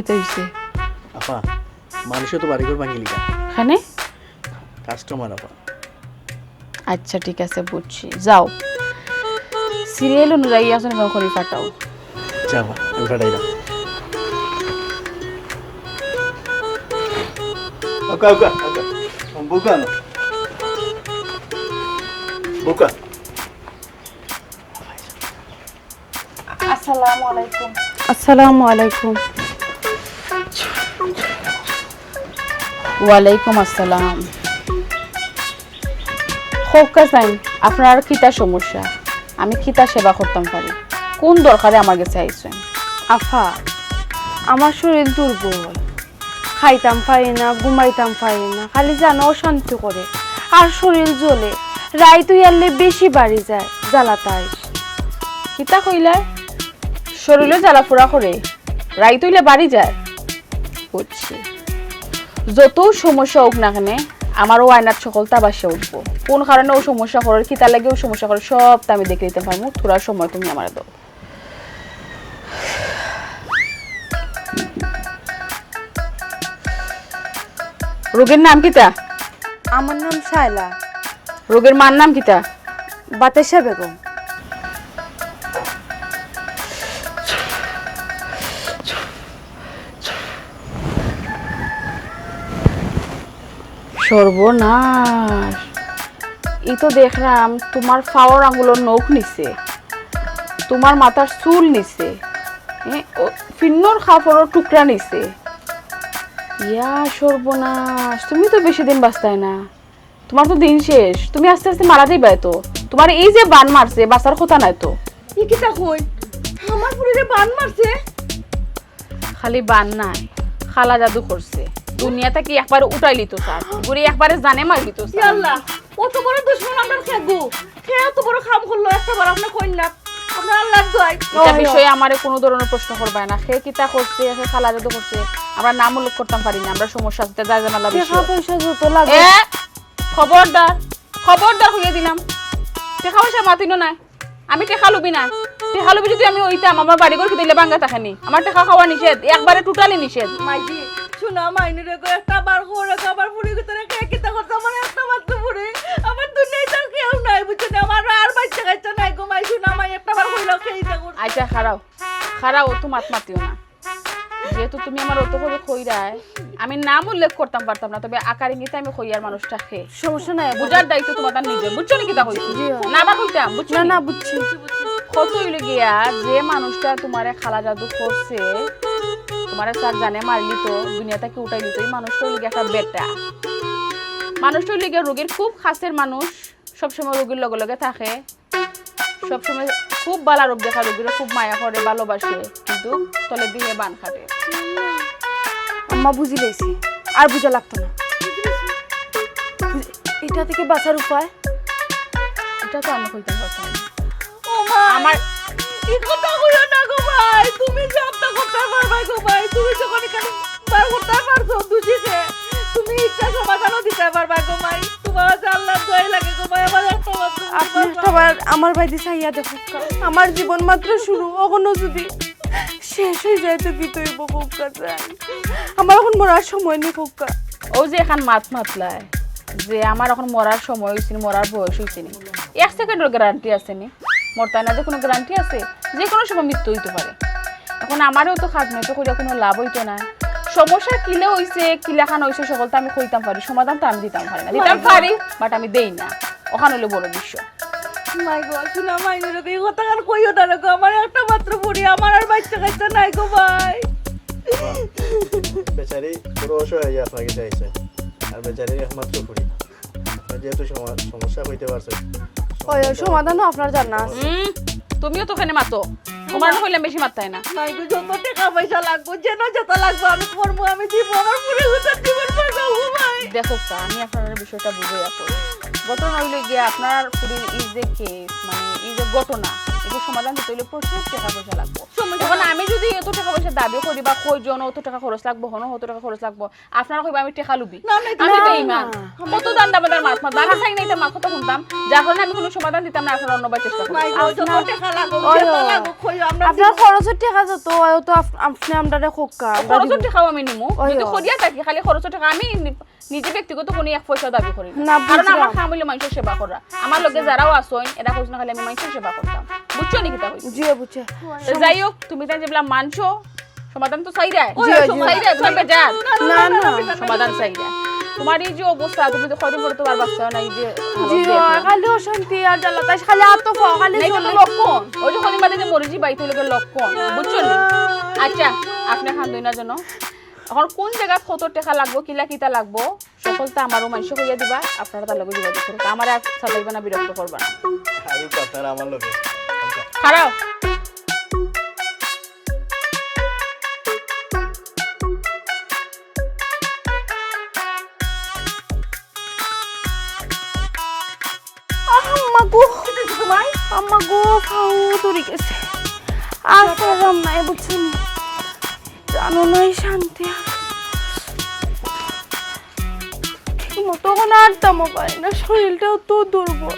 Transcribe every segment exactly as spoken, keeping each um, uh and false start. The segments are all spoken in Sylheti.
কিতা অইছে? আপা, মানুষে তো বাড়িঘর ভাঙিলিগা। এখানে? কাস্টমার আপা। আচ্ছা, ঠিক আছে, বুঝছি। যাও, সিরিয়াল অনুযায়ী এখন এখন করে পাঠাও। আচ্ছা আপা, আমি পাঠাই দাও। ওকা, ওকা, ওকা। বুকা আনো। বুকা। আসসালামু আলাইকুম। আসসালামু আলাইকুম। ওয়ালাইকুম আসসালাম। কউক্কা চাইন, আপনার কিতা সমস্যা? আমি কিতা সেবা করতাম পারি? কোন দরকারে আমার গেছে আইছেন? আফা, আমার শরীর দুর্বল, খাইতাম পারি না, ঘুমাইতাম পারি না, খালি জানো অশান্তি করে, আর শরীর জ্বলে, রাইত অইয়ারলে বেশি বাড়ি যায়, জ্বালাতাইশ। কিতা কইলায়? শরীরও জ্বালাফুরা করে, রাইত অইলে বাড়ি যায়। বুঝছি। যত সমস্যা হোক না কেনে, আমার অউ আয়নাত সকলতা ভাসিয়া উঠবো। কোন কারণে অউ সমস্যা করের, কিতা লাগি অউ সমস্যা করের, সবতা আমি দেখিয়া দিতাম পারমু। থুড়া সময় তুমি আমারে দেও। রোগীর নাম কিতা? আমার নাম শায়লা। রোগীর মার নাম কিতা? বাতাসা বেগম। সর্বনাশ, ই তো দেখরাম তুমার পাওর আঙ্গুলর নখ নিছে, তুমার মাথার চুল নিছে, এ, ও, ফিন্নর কাপড়র টুকরা নিছে। ইয়া সর্বনাশ, তুমি তো বেশি দিন বাঁচতায় না, তুমার তো দিন শেষ, তুমি আস্তে আস্তে মারা যাইবায় তো। তুমার এই যে বান মারছে, বাঁচার কথা নায় তো। ই কিতা কইন? আমার ফুরিরে বান মারছে? খালি বান নায়, কালা জাদু করছে। দুনিয়া থাকি একবারে উঠাইলিতো স্যার, ঘুরি একবারে জানে মারিলিতো স্যার। ইয়াল্লা, অত বড় দুশমন আমরার কেগু? কে অত বড় কাম করলো? একটা বার আপনে কইন না। আপনার আল্লাহর দোয়াই। ইটা বিষয়ে আমারে কুনু ধরনর প্রশ্ন করবায় না। কে কিতা করছে, কে কালা জাদু করছে, আমরা নাম উল্লেখ করতাম পারি না, আমরার সমস্যা আছে, ইতা যায় জামালা বিষয়। টেকা পয়সা যত লাগে। এ, খবরদার, খবরদার কইয়া দিলাম, টেকা পয়সা মাতিনো নায়। আমি টেকা লুবি না, টেকা লুবি যদি আমি অইতাম, আমার বাড়ি ঘর কিতা ইলা ভাঙ্গা থাকে নি? আমার টেকা খাওয়া নিষেধ, একবারে totally নিষেধ। মাইজি, সোনা মাইনুরে গো, একটা বার কও রে গো, আমার ফুরির ভিতরে কে কিতা করছে, আমার একটা মাত্র ফুরি, আমার দুনিয়াত আর কেউ নাই, বুঝছো নি? আমার আর বাচ্চা কাচ্চা নাই গো মাই, সোনা মাই, একটা বার কইলাও কে ইতা করছে। আচ্ছা, খাড়াও, খাড়াও, অত মাত মাতিও না। যেহেতু তুমি আমারে অত করি কইরায়, আমি নাম উল্লেখ করতাম পারতাম না, তবে আকার ইঙ্গিতে আমি কইয়ার মানুষটা কে। সমস্যা নাই, বুঝার দায়িত্ব তুমার তার নিজে, বুঝছো নি কিতা কইছি? জি। না বা কইতাম, বুঝছো না, নি? না, বুঝছি। কত অইলো গিয়া, যে মানুষটা তুমারে কালা জাদু করছে, তুমারে স্যার জানে মারিলিতো, দুনিয়া থাকি উঠাইলিতো, ই মানুষটা অইলো গিয়া একটা বেটা। মানুষটা অইলো গিয়া রোগীর খুব কাছের মানুষ, সবসময় রোগীর লগে লগে থাকে, সবসময় খুব ভালা রূপ দেখায়, রোগীরে খুব মায়া করে, ভালোবাসে, কিন্তু তলেদি হে বান খাটে। আম্মা, বুঝি লাইছি, আর বুঝা লাগতো না। ইটা থাকি বাঁচার উপায়? ইটা তো আমি কইতাম পারতাম না। ও মা, আমার ই কথা কইও না গো ভাই, তুমি যে আপনা করতে পারবায় গো ভাই, তুমি যখন এখানে বার করতে পারছো দুজিকে, তুমি একটা সমাধানও দিতে পারবায় গো ভাই। তুমার কাছে আল্লাহর দোয়াই লাগে গো ভাই, আমার একটা মাত্র ফুরি। আপনি একটা বার আমার বায়দি চাইয়া দেখউক্কা, আমার জীবন মাত্র শুরু, অখনো যদি শেষ অই যায় তো কিতা অইবো কউক্কা চাই। আমার অখন মরার সময় নি কউক্কা। অউ যে এখান মাত মাতলায়, যে আমার অখন মরার সময় অইছে নি, মরার বয়স অইছে নি, এক সেকেন্ডর গ্যারান্টি আছে নি? মরতায় না যে কুনু গ্যারান্টি আছে? যে কুনু সময় মৃত্যু অইতো পারে। অখন আমারেও তো খাজনাইতো করিয়া কুনু লাভ অইতো নায়। সমস্যা কিলা অইছে, কিলাখান অইছে, সকলতা আমি কইতাম পারি, সমাধান তো আমি দিতাম পারি না, দিতাম পারি, but আমি দেই না। অখান অইলো বড় বিষয়। মাই গো, সোনা মাইনুরে গো, ই কথাখান কইও না রে গো, আমার একটা মাত্র ফুরি, আমার আর বাচ্চা কাচ্চা নাই গো ভাই। বেচারি বড় অসহায় অইয়া আপনার কাছে আইছে, আর বেচারির একমাত্র ফুরি। আপনি যেহেতু সমা-, সমস্যা কইতে পারছেন, ওই, ওই সমাধানও আপনার জানা আছে। হুম, তুমিও তো অখানে মাতো, তুমারে কইলাম বেশি মাততায় না। মাই গো, যত টেকা পয়সা লাগবো, যেন যেতা লাগবো আমি করমু, আমি দিমু, আমার ফুরির জীবন বাঁচামু ভাই। দেখউক্কা, আমি আপনারারে বিষয়টা বুঝাইয়া কই। ঘটনা অইলো গিয়া আপনার ফুরির ই যে কেস, মানে ই যে ঘটনা, ই ও সমাধান দিতে অইলে প্রচুর টেকা পয়সা লাগবো। সমস্যা এখন নাই। আমি যদি অত টেকা পয়সা দাবি করি বা কই জন অত টেকা খরচ লাগবো, হনো অত টেকা খরচ লাগবো, আপনারা কইবা আমি টেকা লুবি। না, না, এটা আমি না, বেইমান। না। কত দান দাম এটার মাত মাত। আমি চাই না এটা মাত কথা শুনতাম। যার কারণে আমি কোনো সমাধান দিতাম না, আপনারা অন্যবার চেষ্টা করুন। মাই গো, যত টেকা লাগো, ওই, যত ওই। লাগো, কইও, আমরা আপনার দিব। খরচের টেকা যত অয়, অত আপ-, আপনি আমরারে খোকা, আমরা খরচের দিব। টেকাও আমি নিমু। ওই, যদি ওই। করিয়া থাকি, খালি খরচের টেকা আমি নি-, নিজে ব্যক্তিগত কোনো এক পয়সা দাবি করি না। না, কারণ বুঝলাম। আমার কাম অইলো মানুষের সেবা করা। আমার লগে যারাও আছইন, এরা কইছ না খালি আমি মানুষের সেবা করতাম। বুঝছো নি কিতা কইছি? জি, বুঝছি। তো যাই হোক, তুমি তাই যেগুলা মানছো, সমাধান তো চাইরায়। জি, জি। চাইরায়, তুমি বেজার। না, না। সমাধান চাইরায়। তোমার এই যে অবস্থা, তুমি তো কয়দিন পরে তোমার বাচ্চা নাই, এই যে জি, হালত দেখলাম। খালি অশান্তি আর জ্বালা, তাই খালি আর তো ফ-, খালি না, এটা তো চলে। লক্ষণ। ওই যে কদিন বাদে যে মরিজি বাইতে লোকের লক্ষণ, বুঝছো নি? আচ্ছা, আপনি খান দই না যেন। এখন কোন জায়গা কত টাকা লাগবো, কিলা কিতা লাগবো, সকলটা আমারও মানুষ কইয়া দিবা, আপনারা তার লগে যোগাযোগ করুন। আমার আর সাতাইবা না, বিরক্ত করবা না। আরে কথা আমার লগে। খারাপ। আম্মা গো, আম্মা গো, পাও ধরি গেছে। আর পারলাম না, বুঝছো নি? জানো না, এই শান্তি আর। ঠিক মতো এখন আনতামও পারি না, শরীরটাও তো দুর্বল।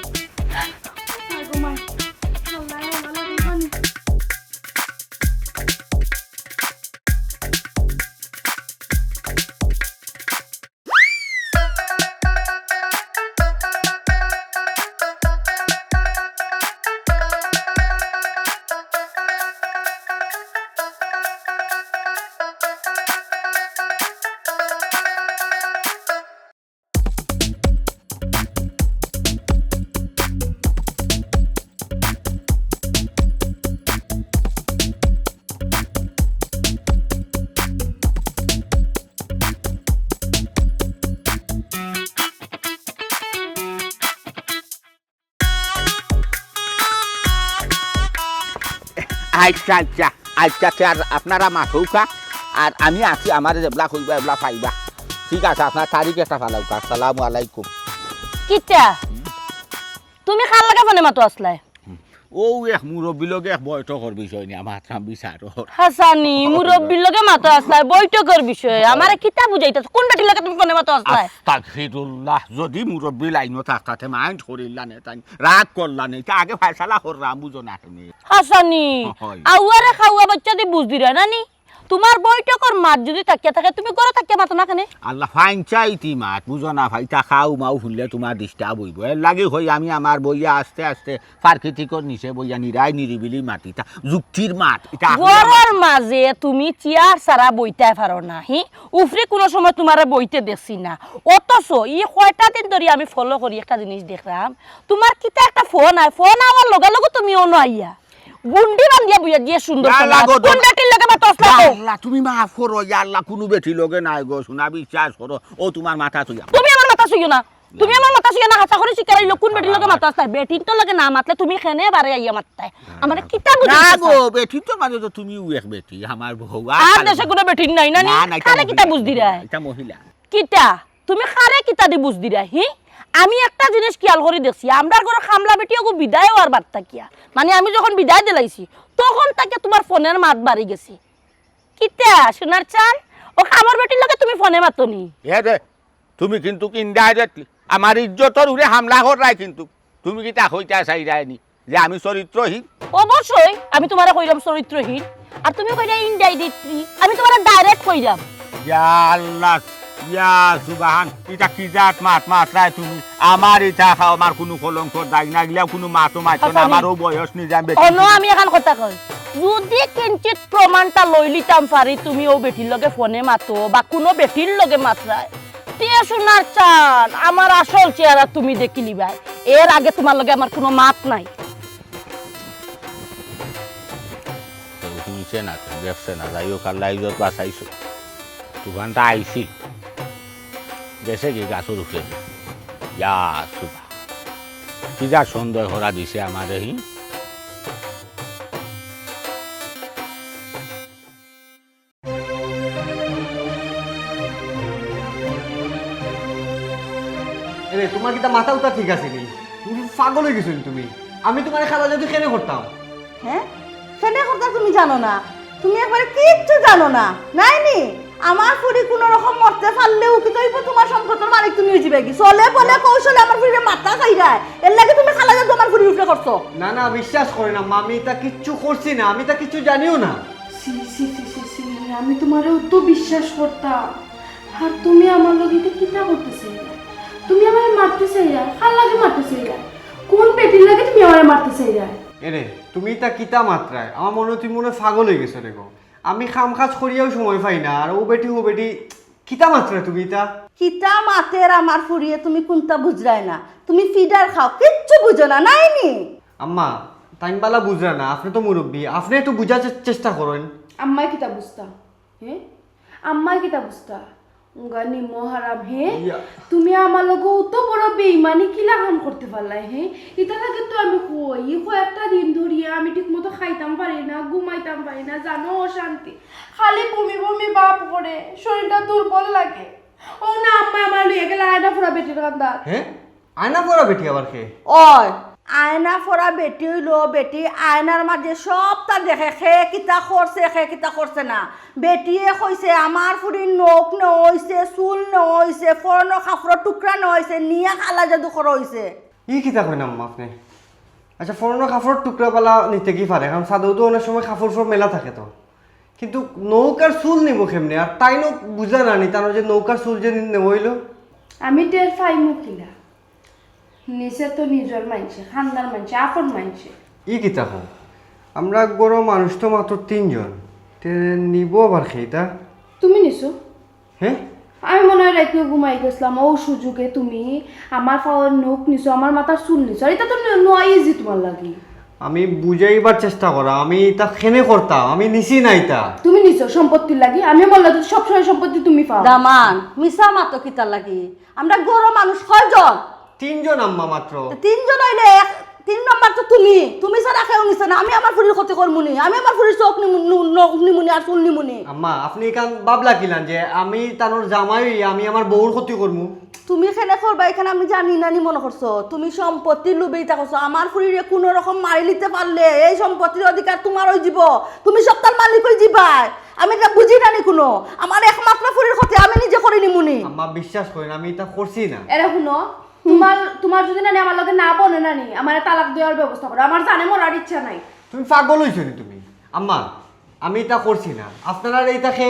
আচ্ছা, আচ্ছা, আচ্ছা, তে আর আপনারা মাতউক্কা, আর আমি আছি, আমারে যেবলা কইবা এবলা পাইবা। ঠিক আছে, আপনার তারিখ একটা ফালাউক্কা। আসসালামু আলাইকুম। কিতা? তুমি কার লগে ফোনে মাতো আছলায়? অউ এক মুরব্বির লগে এক বৈঠকর বিষয় নিয়া মাতরাম বিচারর। হাছানি, মুরব্বির লগে মাতো আছলায়, বৈঠকর বিষয়ে। আমারে কিতা বুঝাইতাছ? কোন বেটির লগে তুমি ফোনে মাতো আছলায়? আস্তাগফিরুল্লাহ, যদি মুরব্বি লাইনো থাকতা তে mind করিলা নে, তাইন রাগ করলা নে, তে আগে ফয়সালা কররাম, বুঝো না কেনে? হাছানি, অয়। আউয়ারে খাওয়া বাচ্চাদি বুঝ দিরা না নি? তুমার বৈঠকর মাত যদি থাকিয়া থাকে, তুমি ঘরো থাকিয়া মাতো না কেনে? আল্লাহ, ফাইন চাইতি মাত, বুঝো না, ফাইতা খাও মাও হুনলে তুমার disturb অইবো। এরলাগি কই আমি আমার বইয়া আস্তে আস্তে প্রাকৃতিকর নিচে বইয়া নিরাই নিরিবিলি মাতিতা, যুক্তির মাত, ইটা আসলে আমার ঘরর মাঝে তুমি চেয়ার ছাড়া বইতায় পারো না, হি? উফরে কুনু সময় তুমারে বইতে দেখছি না। অথচ ই কয়টা দিন ধরি আমি follow করি, একটা জিনিস দেখরাম, তুমার কিতা একটা ফোন আয়, ফোন আওয়ার লগে লগে তুমি অনো আইয়া গুন্ডি বান্ধিয়া বইয়া যে সুন্দর ইয়া করে আল্লাহ গো, কোন বেটির লগে মাতো আছলায়? ইয়া আল্লাহ, তুমি মাফ করো, ইয়া আল্লাহ, কুনু বেটির লগে নায় গো, সোনা বিশ্বাস করো, অউ তুমার মাথা ছুইয়া। তুমি আমার মাথা ছুইও না, তুমি আমার মাথা ছুইও না, হাছা করি স্বীকার অইলো, কোন বেটির লগে মাতো আছলায়? বেটিন্তর লগে না মাতলে তুমি কেনে বারে আইয়া মাততায়? আমারে কিতা বুঝাইতাছ? না গো, বেটিন্তর মাঝে তো তুমিও এক বেটি, আমার বউ। আর আর দেশে কুনু বেটিন নাই না নি? না, না, ইটা কারে কিতা বুঝ দিরায়? ইটা মহিলা। কিতা? তুমি কারে কিতাদি বুঝ দিরায়, হি? আমি একটা জিনিস খিয়াল করি দেখছি, আমরার ঘরো কামলা বেটি অগু বিদায় অওয়ার বাদ থাকিয়া, মানে আমি যখন বিদায় দিলাইছি, তখন থাকিয়া তুমার ফোনর মাত বাড়ি গেছে। কিতা, সোনার চান? অউ কামর বেটির লগে তুমি ফোনে মাতো নি? এ দে, তুমি কিন্তু indirectly আমার ইজ্জতর উপরে হামলা কররায় কিন্তু। তুমি কিতা কইতায় চাইরায় নি? যে আমি চরিত্রহীন? অবশ্যই, আমি তুমারে কইরাম চরিত্রহীন। আর তুমি কইরায় indirectly, আমি তুমারে direct কইরাম। ইয়া আল্লাহ, ইয়া সুবহান, ইটা কি জাত মাত মাতরায় তুমি? আমার ইটা খাও, আমার কুনু কলঙ্কর দাগ না, ইগিলা কুনু মাতো মাতো না, আচ্ছা, আমার অউ বয়স নি যে আমি বেটি অনো আমি এখান কথা কই, যদি কিঞ্চিত প্রমাণটা লইলিতাম পারি, তুমি অউ বেটির লগে ফোনে মাতো বা কুনু বেটির লগে মাতরায়, তে সোনার চান, আমার আসল চেহারা তুমি দেখিলিবায়। এর আগে তুমার লগে আমার কুনু মাত নাই। তো হুনছে না, তো দেখছে না, যাই হোক, আল্লাহ ইজ্জত বাঁচাইছো। তুফানটা আইছিল, গেছে কি গাছর উপরে? ইয়া সুবহান, কি যা সন্দেহ করা দিছে আমারে, হি? এরে, তুমার কিতা মাথা উতা ঠিক আছে নি? তুমি পাগল অই গেছো নি তুমি? আমি তুমারে খালা জাদু কেনে করতাম? হ্যাঁ? কেনে করতা তুমি জানো না? তুমি একবারে কিচ্ছু জানো না, নাইনি? আমার ফুরি কুনু রকম মরতে পারলেও কিতা অইবো, তুমার সম্পদর মালিক তুমি অইযিবায়গি। চলে বলে কৌশলে আমার ফুরিরে মারতা চাইরায়, এরলাগি তুমি কালা জাদু আমার ফুরির উপরে করছো। না, না, বিশ্বাস করইন আম্মা, আমি ইতা কিচ্ছু করছি না, আমি ইতা কিচ্ছু জানিও না। ছি, ছি, ছি, ছি, ছি, আমি তুমারে অত বিশ্বাস করতাম, আর তুমি আমার লগে ইতা কিতা করতে চাইরায়? তুমি আমারে মারতে চাইরায়? কার লাগি মারতে চাইরায়? কুন বেটির লাগি তুমি আমারে মারতে চাইরায়? এরে, তুমি ইতা কিতা মাতরায়? আমার মনো অয় তুমি মনো অয় পাগল অইগেছো রে গো। আমি কাম কাজ করিয়াও সময় পাই না, আর অউ বেটি, অউ বেটি, কিতা মাতরায় তুমি ইতা? কিতা মাতের আমার ফুরিয়ে, তুমি কুনতা বুঝরায় না। তুমি ফিডার খাও, কিচ্ছু বুঝো না, নাইনি? আম্মা, তাইন বালা বুঝরা না, আপনে তো মুরব্বি, আপনে একটু বুঝার চে-, চেষ্টা করইন। আম্মায় কিতা বুঝতা? হ্যাঁ? আম্মায় কিতা বুঝতা? উঙ্গা নিমো হারাম, হে? ইয়া। তুমি আমার লগে অত বড় বেইমানি কিলা কাম করতে পারলায়, হে? ইতার লাগি তো আমি কই, ই কয়েকটা দিন ধরিয়া আমি ঠিক মতো খাইতাম পারি না, ঘুমাইতাম পারি না, জানো অশান্তি। খালি বমি বমি ভাব করে, শরীরটা দুর্বল লাগে। অউ না আম্মা আমারে লইয়া গেলা আয়না ফোড়া বেটির কান্দাত। হ্যাঁ? আয়না ফোড়া বেটি আবার কে? ওই, আয়না ফোড়া বেটি অইলো বেটি, আয়নার মাঝে সবতা দেখে, কে কিতা করছে, কে কিতা করছে না। বেটিয়ে কইছে, আমার ফুরির নখ নেওয়া অইছে, চুল নেওয়া অইছে, ফরনর কাপড়র টুকরা নেওয়া অইছে, নিয়া কালা জাদু করা অইছে। ই কিতা কইন আম্মা আপনে? আচ্ছা, ফরনর কাপড়র টুকরা বালা নিতে কি পারে? কারণ ছাদেও তো অনেক সময় কাপড়-চোপড় মেলা থাকে তো। কিন্তু নখ আর চুল নিবো কেমনে? আর তাইনও বুঝলা না নি, তানর যে নখ আর চুল যে নেওয়া অইলো? আমি টের পাইমু কিলা? নিছে তো নিজর মাইনষে, খান্দার মাইনষে, আপন মাইনষে। ই কিতা কও? আমরা ঘরো মানুষ তো মাত্র তিনজন, তে নিবো আবার কে ইতা? তুমি নিছো? হ্যাঁ? আমি মনো অয় রাইতে ঘুমাই গেছলাম, অউ সুযোগে তুমি আমার পাওর নখ নিছো, আমার মাথার চুল নিছো, আর ইতা তো ন-, নোয়া ইজি তুমার লাগি। আমি বুঝাইবার চেষ্টা করা, আমি ইতা কেনে করতাম, আমি নিছি না ইতা। তুমি নিছো সম্পত্তির লাগি, আমি মরলে তো সবসময় সম্পত্তি তুমি পাও। দামান, মিছা মাতো কিতার লাগি? আমরা ঘরো মানুষ কয়জন? তিনজন আম্মা মাত্র। তো তিনজন অইলে এক, তিন নম্বর তো তুমি। তুমি ছাড়া কেউ নিছে না। আমি আমার ফুরির ক্ষতি করমুনি, আমি আমার ফুরির চোখ নিমু-, নু-, নখ নিমুনি আর চুল নিমুনি। আম্মা, আপনে ইখান ভাবলা কিলান যে আমি তানর জামাই, আমি আমার বউর ক্ষতি করমু? তুমি কেনে করবা, ইখান আমি জানি না নি মনো করছো? তুমি সম্পত্তির লোভে ইতা করছো। আমার ফুরিরে কুনু রকম মারিলিতে পারলে এই সম্পত্তির অধিকার তুমার অইযিবো, তুমি সবতার মালিক অইযিবায়। আমি ইতা বুঝি না নি কুনু। আমার একমাত্র ফুরির ক্ষতি আমি নিজে করি নিমুনি। আম্মা, বিশ্বাস করইন, আমি ইতা করছি না। এরে হুনো, তুমার, তুমার যুদি নানি আমার লগে না বনে নানি, আমারে তালাক দেওয়ার ব্যবস্থা করো। আমার জানে মরার ইচ্ছা নাই। তুমি পাগল অইছো নি তুমি? আম্মা, আমি ইতা করছি না। আপনারারে ইতা কে,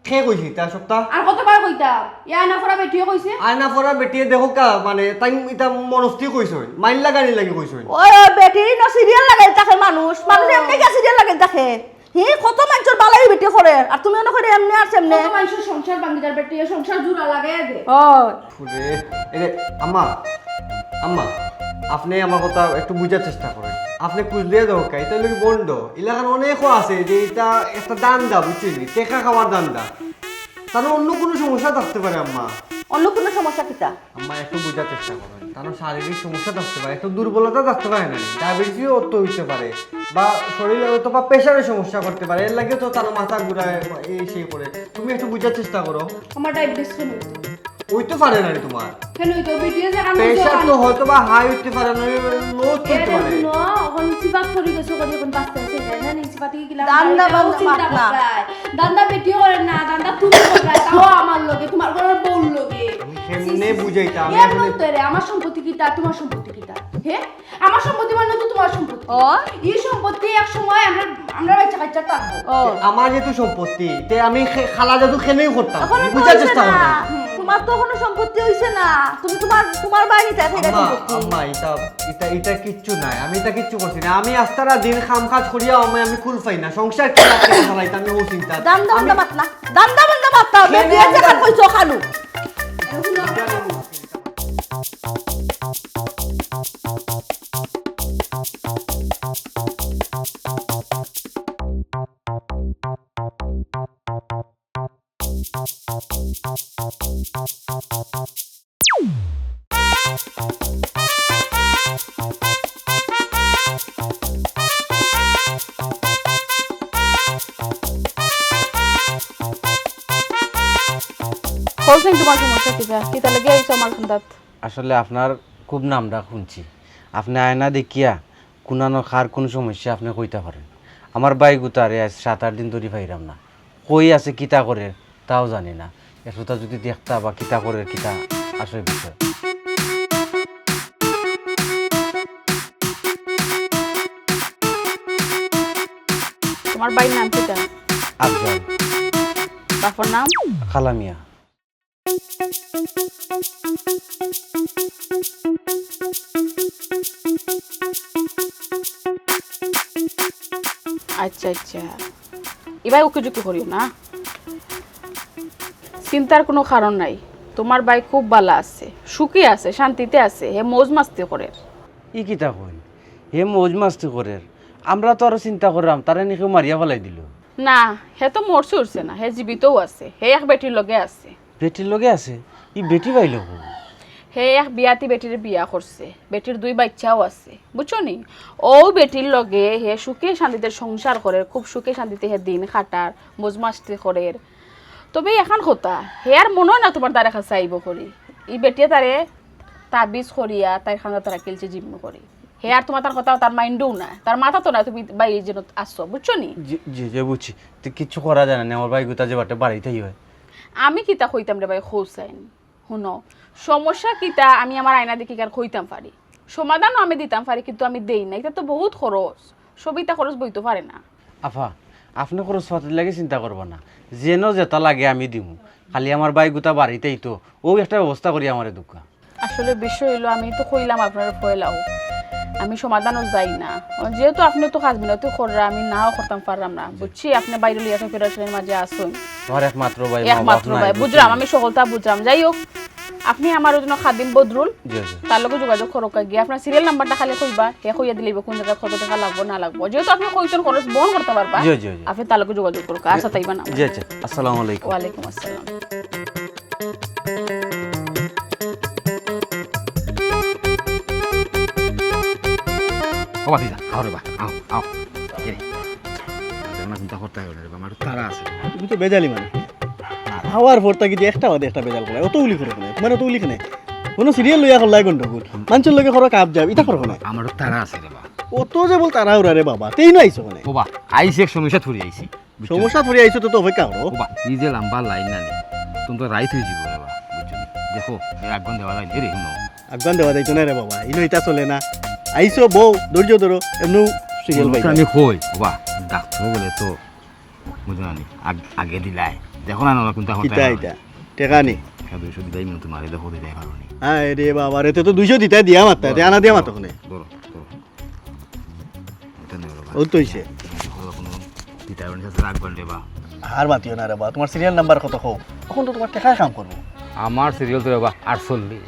কে কইছে ইতা সবতা? আর কতবার কইতাম? ই আয়না ফোড়া বেটিয়ে কইছে। আয়না ফোড়া বেটিয়ে দেখউক্কা, মানে, তাইন ইতা মনস্থির কইছইন, মাইর লাগানির লাগি কইছইন। ওই, ওই, বেটির ইনো serial লাগাই থাকে মানুষ, মানুষ ও। এমনে গিয়া serial লাগাই থাকে। হে, কত মাইনষর বালাই বেটি করে, আর তুমি অনো করে এমনে আর সেমনে। কত মাইনষর সংসার ভাঙ্গি যার বেটিয়ে, সংসার জুড়া লাগাই দে। ও। ফুরে, এরে, আম্মা, আম্মা, আপনে আমার কথা একটু বুঝার চেষ্টা করইন। আপনে খুঁজ দিয়া দেখউক্কা, ইতা অইলো কি ভন্ড। ইলাখান অনেকও আছে যে ইতা একটা ধান্দা, বুঝছইন নি? টেকা খাওয়ার ধান্দা। তার অন্য কুনু সমস্যা থাকতে পারে, আম্মা। অন্য কুনু সমস্যা কিতা? আম্মা, একটু বুঝার চেষ্টা করইন। তার শারীরিক সমস্যা থাকতে পারে, একটু দুর্বলতা থাকতে পারে না, ডায়াবেটিসও তো অইতে পারে, বা শরীরে অথবা প্রেশারের সমসমস্যা করতে পারে, এর লাগি তো তার মাথা ঘুরায়, এই সেই করে। তুমি একটু বুঝার চেষ্টা করো। আমার ডায়াবেটিস কেনে অইতো? অইতে পারে না রে তুমার। কেনে অইতো? বেটিয়ে যে কাম করছে, প্রেশার তো হয়তো বা হাই অইতে পারে না, লো অইতে পারে। হুনো, অখন সিফাত পড়ি গেছে, অখন বাঁচতে আছে, তাই না? নি সিফাতে কি কিলা ধান্দা বান্দা মাত না। ধান্দা বেটিয়ে করে না, ধান্দা তুমি কররায়, তাও আমার লগে, তুমার ঘরর বউর লগে। আমি কেমনে বুঝাইতাম? এর মধ্যে রে, আমার সম্পত্তি কিতা, তুমার সম্পত্তি কিতা? হে? আমার সম্পত্তি মানে তো তুমার সম্পত্তি। ও। ই সম্পত্তি এক সময় আমরা, আমরা বাচ্চা কাচ্চা থাকবো। ও। আমার যেহেতু সম্পত্তি, তে আমি খে-, কালা জাদু কেনেই করতাম। অখনো তো বুঝার অইছে চেষ্টা না। করো। তুমার তো অখনো সম্পত্তি অইছে না। তুমি তুমার, তুমার বাড়িতে আছে এটা আম্মা, সম্পত্তি। আম্মা, ইতা, ইতা, ইতা কিচ্ছু নাই। আমি ইতা কিচ্ছু করছি না। আমি আস্তারা দিন কাম কাজ করিয়া আমি, আমি কুল পাই না। সংসার কিলা চালাইতাম আমি অউ চিন্তা। ধান্দা বান্দা মাত না। ধান্দা বান্দা মাত না। কেন বেটিয়ে যে ধান্দা? কাম কইছো খালু। কওছাইন, তুমার সমস্যা কিতা? কিতার লাগি আইছো আমার কান্দাত? আসলে আপনার খুব নামডাক হুনছি। আপনে আয়না দেখিয়া কুনানো কার কুন সমস্যা আপনে কইতা পারেন। আমার ভাইগুতারে আইজ সাত আট দিন ধরি পাইরাম না। কই আছে, কিতা করের, তাও জানি না। একটুতা যুদি দেখতা বা কিতা করের, কিতা আসল বিষয়। তুমার ভাইর নাম কিতা? আফজাল। বাপর নাম? কালামিয়া। আচ্ছা, আচ্ছা। ইবায় উকিঝুঁকি করিও না। চিন্তার কুনু কারণ নাই। তুমার ভাই খুব ভালা আছে, সুখে আছে, শান্তিতে আছে, হে মৌজ মাস্তি করের। ই কিতা কইন? হে মৌজ মাস্তি করের? আমরা তো আরো চিন্তা কররাম, তারে নি কেউ মারিয়া ফালাই দিলো। না, হে তো মরছে উরছে না, হে জীবিতউ আছে, হে এক বেটির লগে আছে। বেটির লগে আছে? ই বেটি পাইলো কই? হে এক বিয়াতি বেটিরে বিয়া করছে, বেটির দুই বাইচ্চাও আছে, বুঝছো নি? অউ বেটির লগে হে সুখে শান্তিতে সংসার করের, খুব সুখে শান্তিতে হে দিন কাটার, মৌজ মাস্তি করের। তবে একখান কথা, হে আর মনো অয় না তুমার দ্বারে কাছে আইবো করি। ই বেটিয়ে তারে তাবিজ করিয়া তাইর কান্দাত রাখিলছে জিম্মি করি। হে আর তুমার তার কথা, তার মাইন্ডও না, তার মাথাত নাই তুমি ভাই এই যেন আছো, বুঝছো নি? জি, জি, জি, বুঝছি। তো কিচ্ছু করা যায় না নি, আমার ভাইগুতা যে বাটে বাড়িতেই হয়। আমি কিতা কইতাম রে ভাই, হোসাইন, হুনো, সমস্যা কিতা আমি আমার আয়না দেখি কার কইতাম পারি, সমাধানও আমি দিতাম পারি, কিন্তু আমি দেই না। ইতা তো বহুত খরচ, সবিতা খরচ বইতো পারে না। আফা, আপনে খরচ পাতির লাগি চিন্তা করবা না, যেন যেতা লাগে আমি দিমু, খালি আমার ভাইগুতা বাড়িতেই তো, অউ একটা ব্যবস্থা করি আমারে দেউক্কা। আসলে বিষয় অইলো, আমি তো কইলাম আপনারে পয়লাউ, আমি সমাধানও যাই না। যেহেতু আপনে তো কাজ মিনতি কররা, আমি নাও করতাম পাররাম না, বুঝছি আপনে বাইরে লইয়া প্রিপারেশনের মাঝে আছইন। তোমার একমাত্র ভাই, মা বাপ একমাত্র নাই, ভাই, বুঝছি। বুঝলাম, আমি সকলতা বুঝলাম। যাই হোক, আপনে আমার ওই জন্য খাদিম বদরুল, জি, জি। তার লগে যোগাযোগ করউক্কা গিয়া। আপনার সিরিয়াল নাম্বারটা খালি কইবা, হে কইয়া দিলে অইবো কোন জাগাত কত টেকা লাগবো না লাগবো। যেহেতু আপনে কইছইন খরচ বহন করতা পারবা, জি, জি, জি। আপনে তার লগে যোগাযোগ করউক্কা। আচ্ছা, তাইবা না? জি, আচ্ছা। আসসালামু আলাইকুম। ওয়ালাইকুম আসসালাম। ও ভাতিজা, আও রে বা, আও, আও। এ রে, দেখো না, চিন্তা করতে হবে না রে বা, আমার তাড়া আছে। তুমি তো বেজালি মানুষ। আওয়ার পর থাকি যে একটা বাদে একটা বেজাল করে, অত উলি করে কেনে? তোমার অত উলি কেনে? কোনো সিরিয়াল লইয়া করলাই গন্ডগোল। মানষর লগে করো কাপ যাও, ইতা করো না। আমার তাড়া আছে রে বা। অত যে বল তাড়া উড়া রে বাবা, তেই না আইছো কেনে? ও বা, আইছি এক সমস্যা থুড়ি আইছি। বুঝছো? সমস্যা থুড়ি আইছো তো, তো অপেক্ষা করো। ও বা, ই যে লম্বা লাইন না নি, তুমি তো রাইত হয়ে যাবো রে বা, বুঝছো নি? দেখো, এ আগুন দেওয়া যায় রে, হুনো। আগুন দেওয়া যাইতো না রে বাবা, ইনো ইতা চলে না। আইছো বউ, ধৈর্য ধরো, এমনও সিরিয়াল পাই না। আমি কই, ও বা, ডাক্তার বলে তো, বুঝো না নি, আগ-, আগে দিলাই। দেখো না, না, কোনটা হতে কিতা হয়। ইতা? টেকা নি? হ্যাঁ, দুইশো দিলাই মনে তোমার, দেখো, দিলাই ভালো নি। হ্যাঁ, রে বাবা, রে, তো, তো দুইশো দিতাই দিয়া মাত্তা, তে আনা দিয়া মাত্তা কোনে? ধরো, ধরো। এটা নেই বাবা। ও তো হইছে। এটা হলো কোনো দিতে হবে না, সেটা রাখবেন রে বা। আর মাতিও না রে বা, তোমার সিরিয়াল নাম্বার কত কও? এখন তো তোমার টেকায় কাম করবো। আমার সিরিয়াল তো রে বা আটচল্লিশ।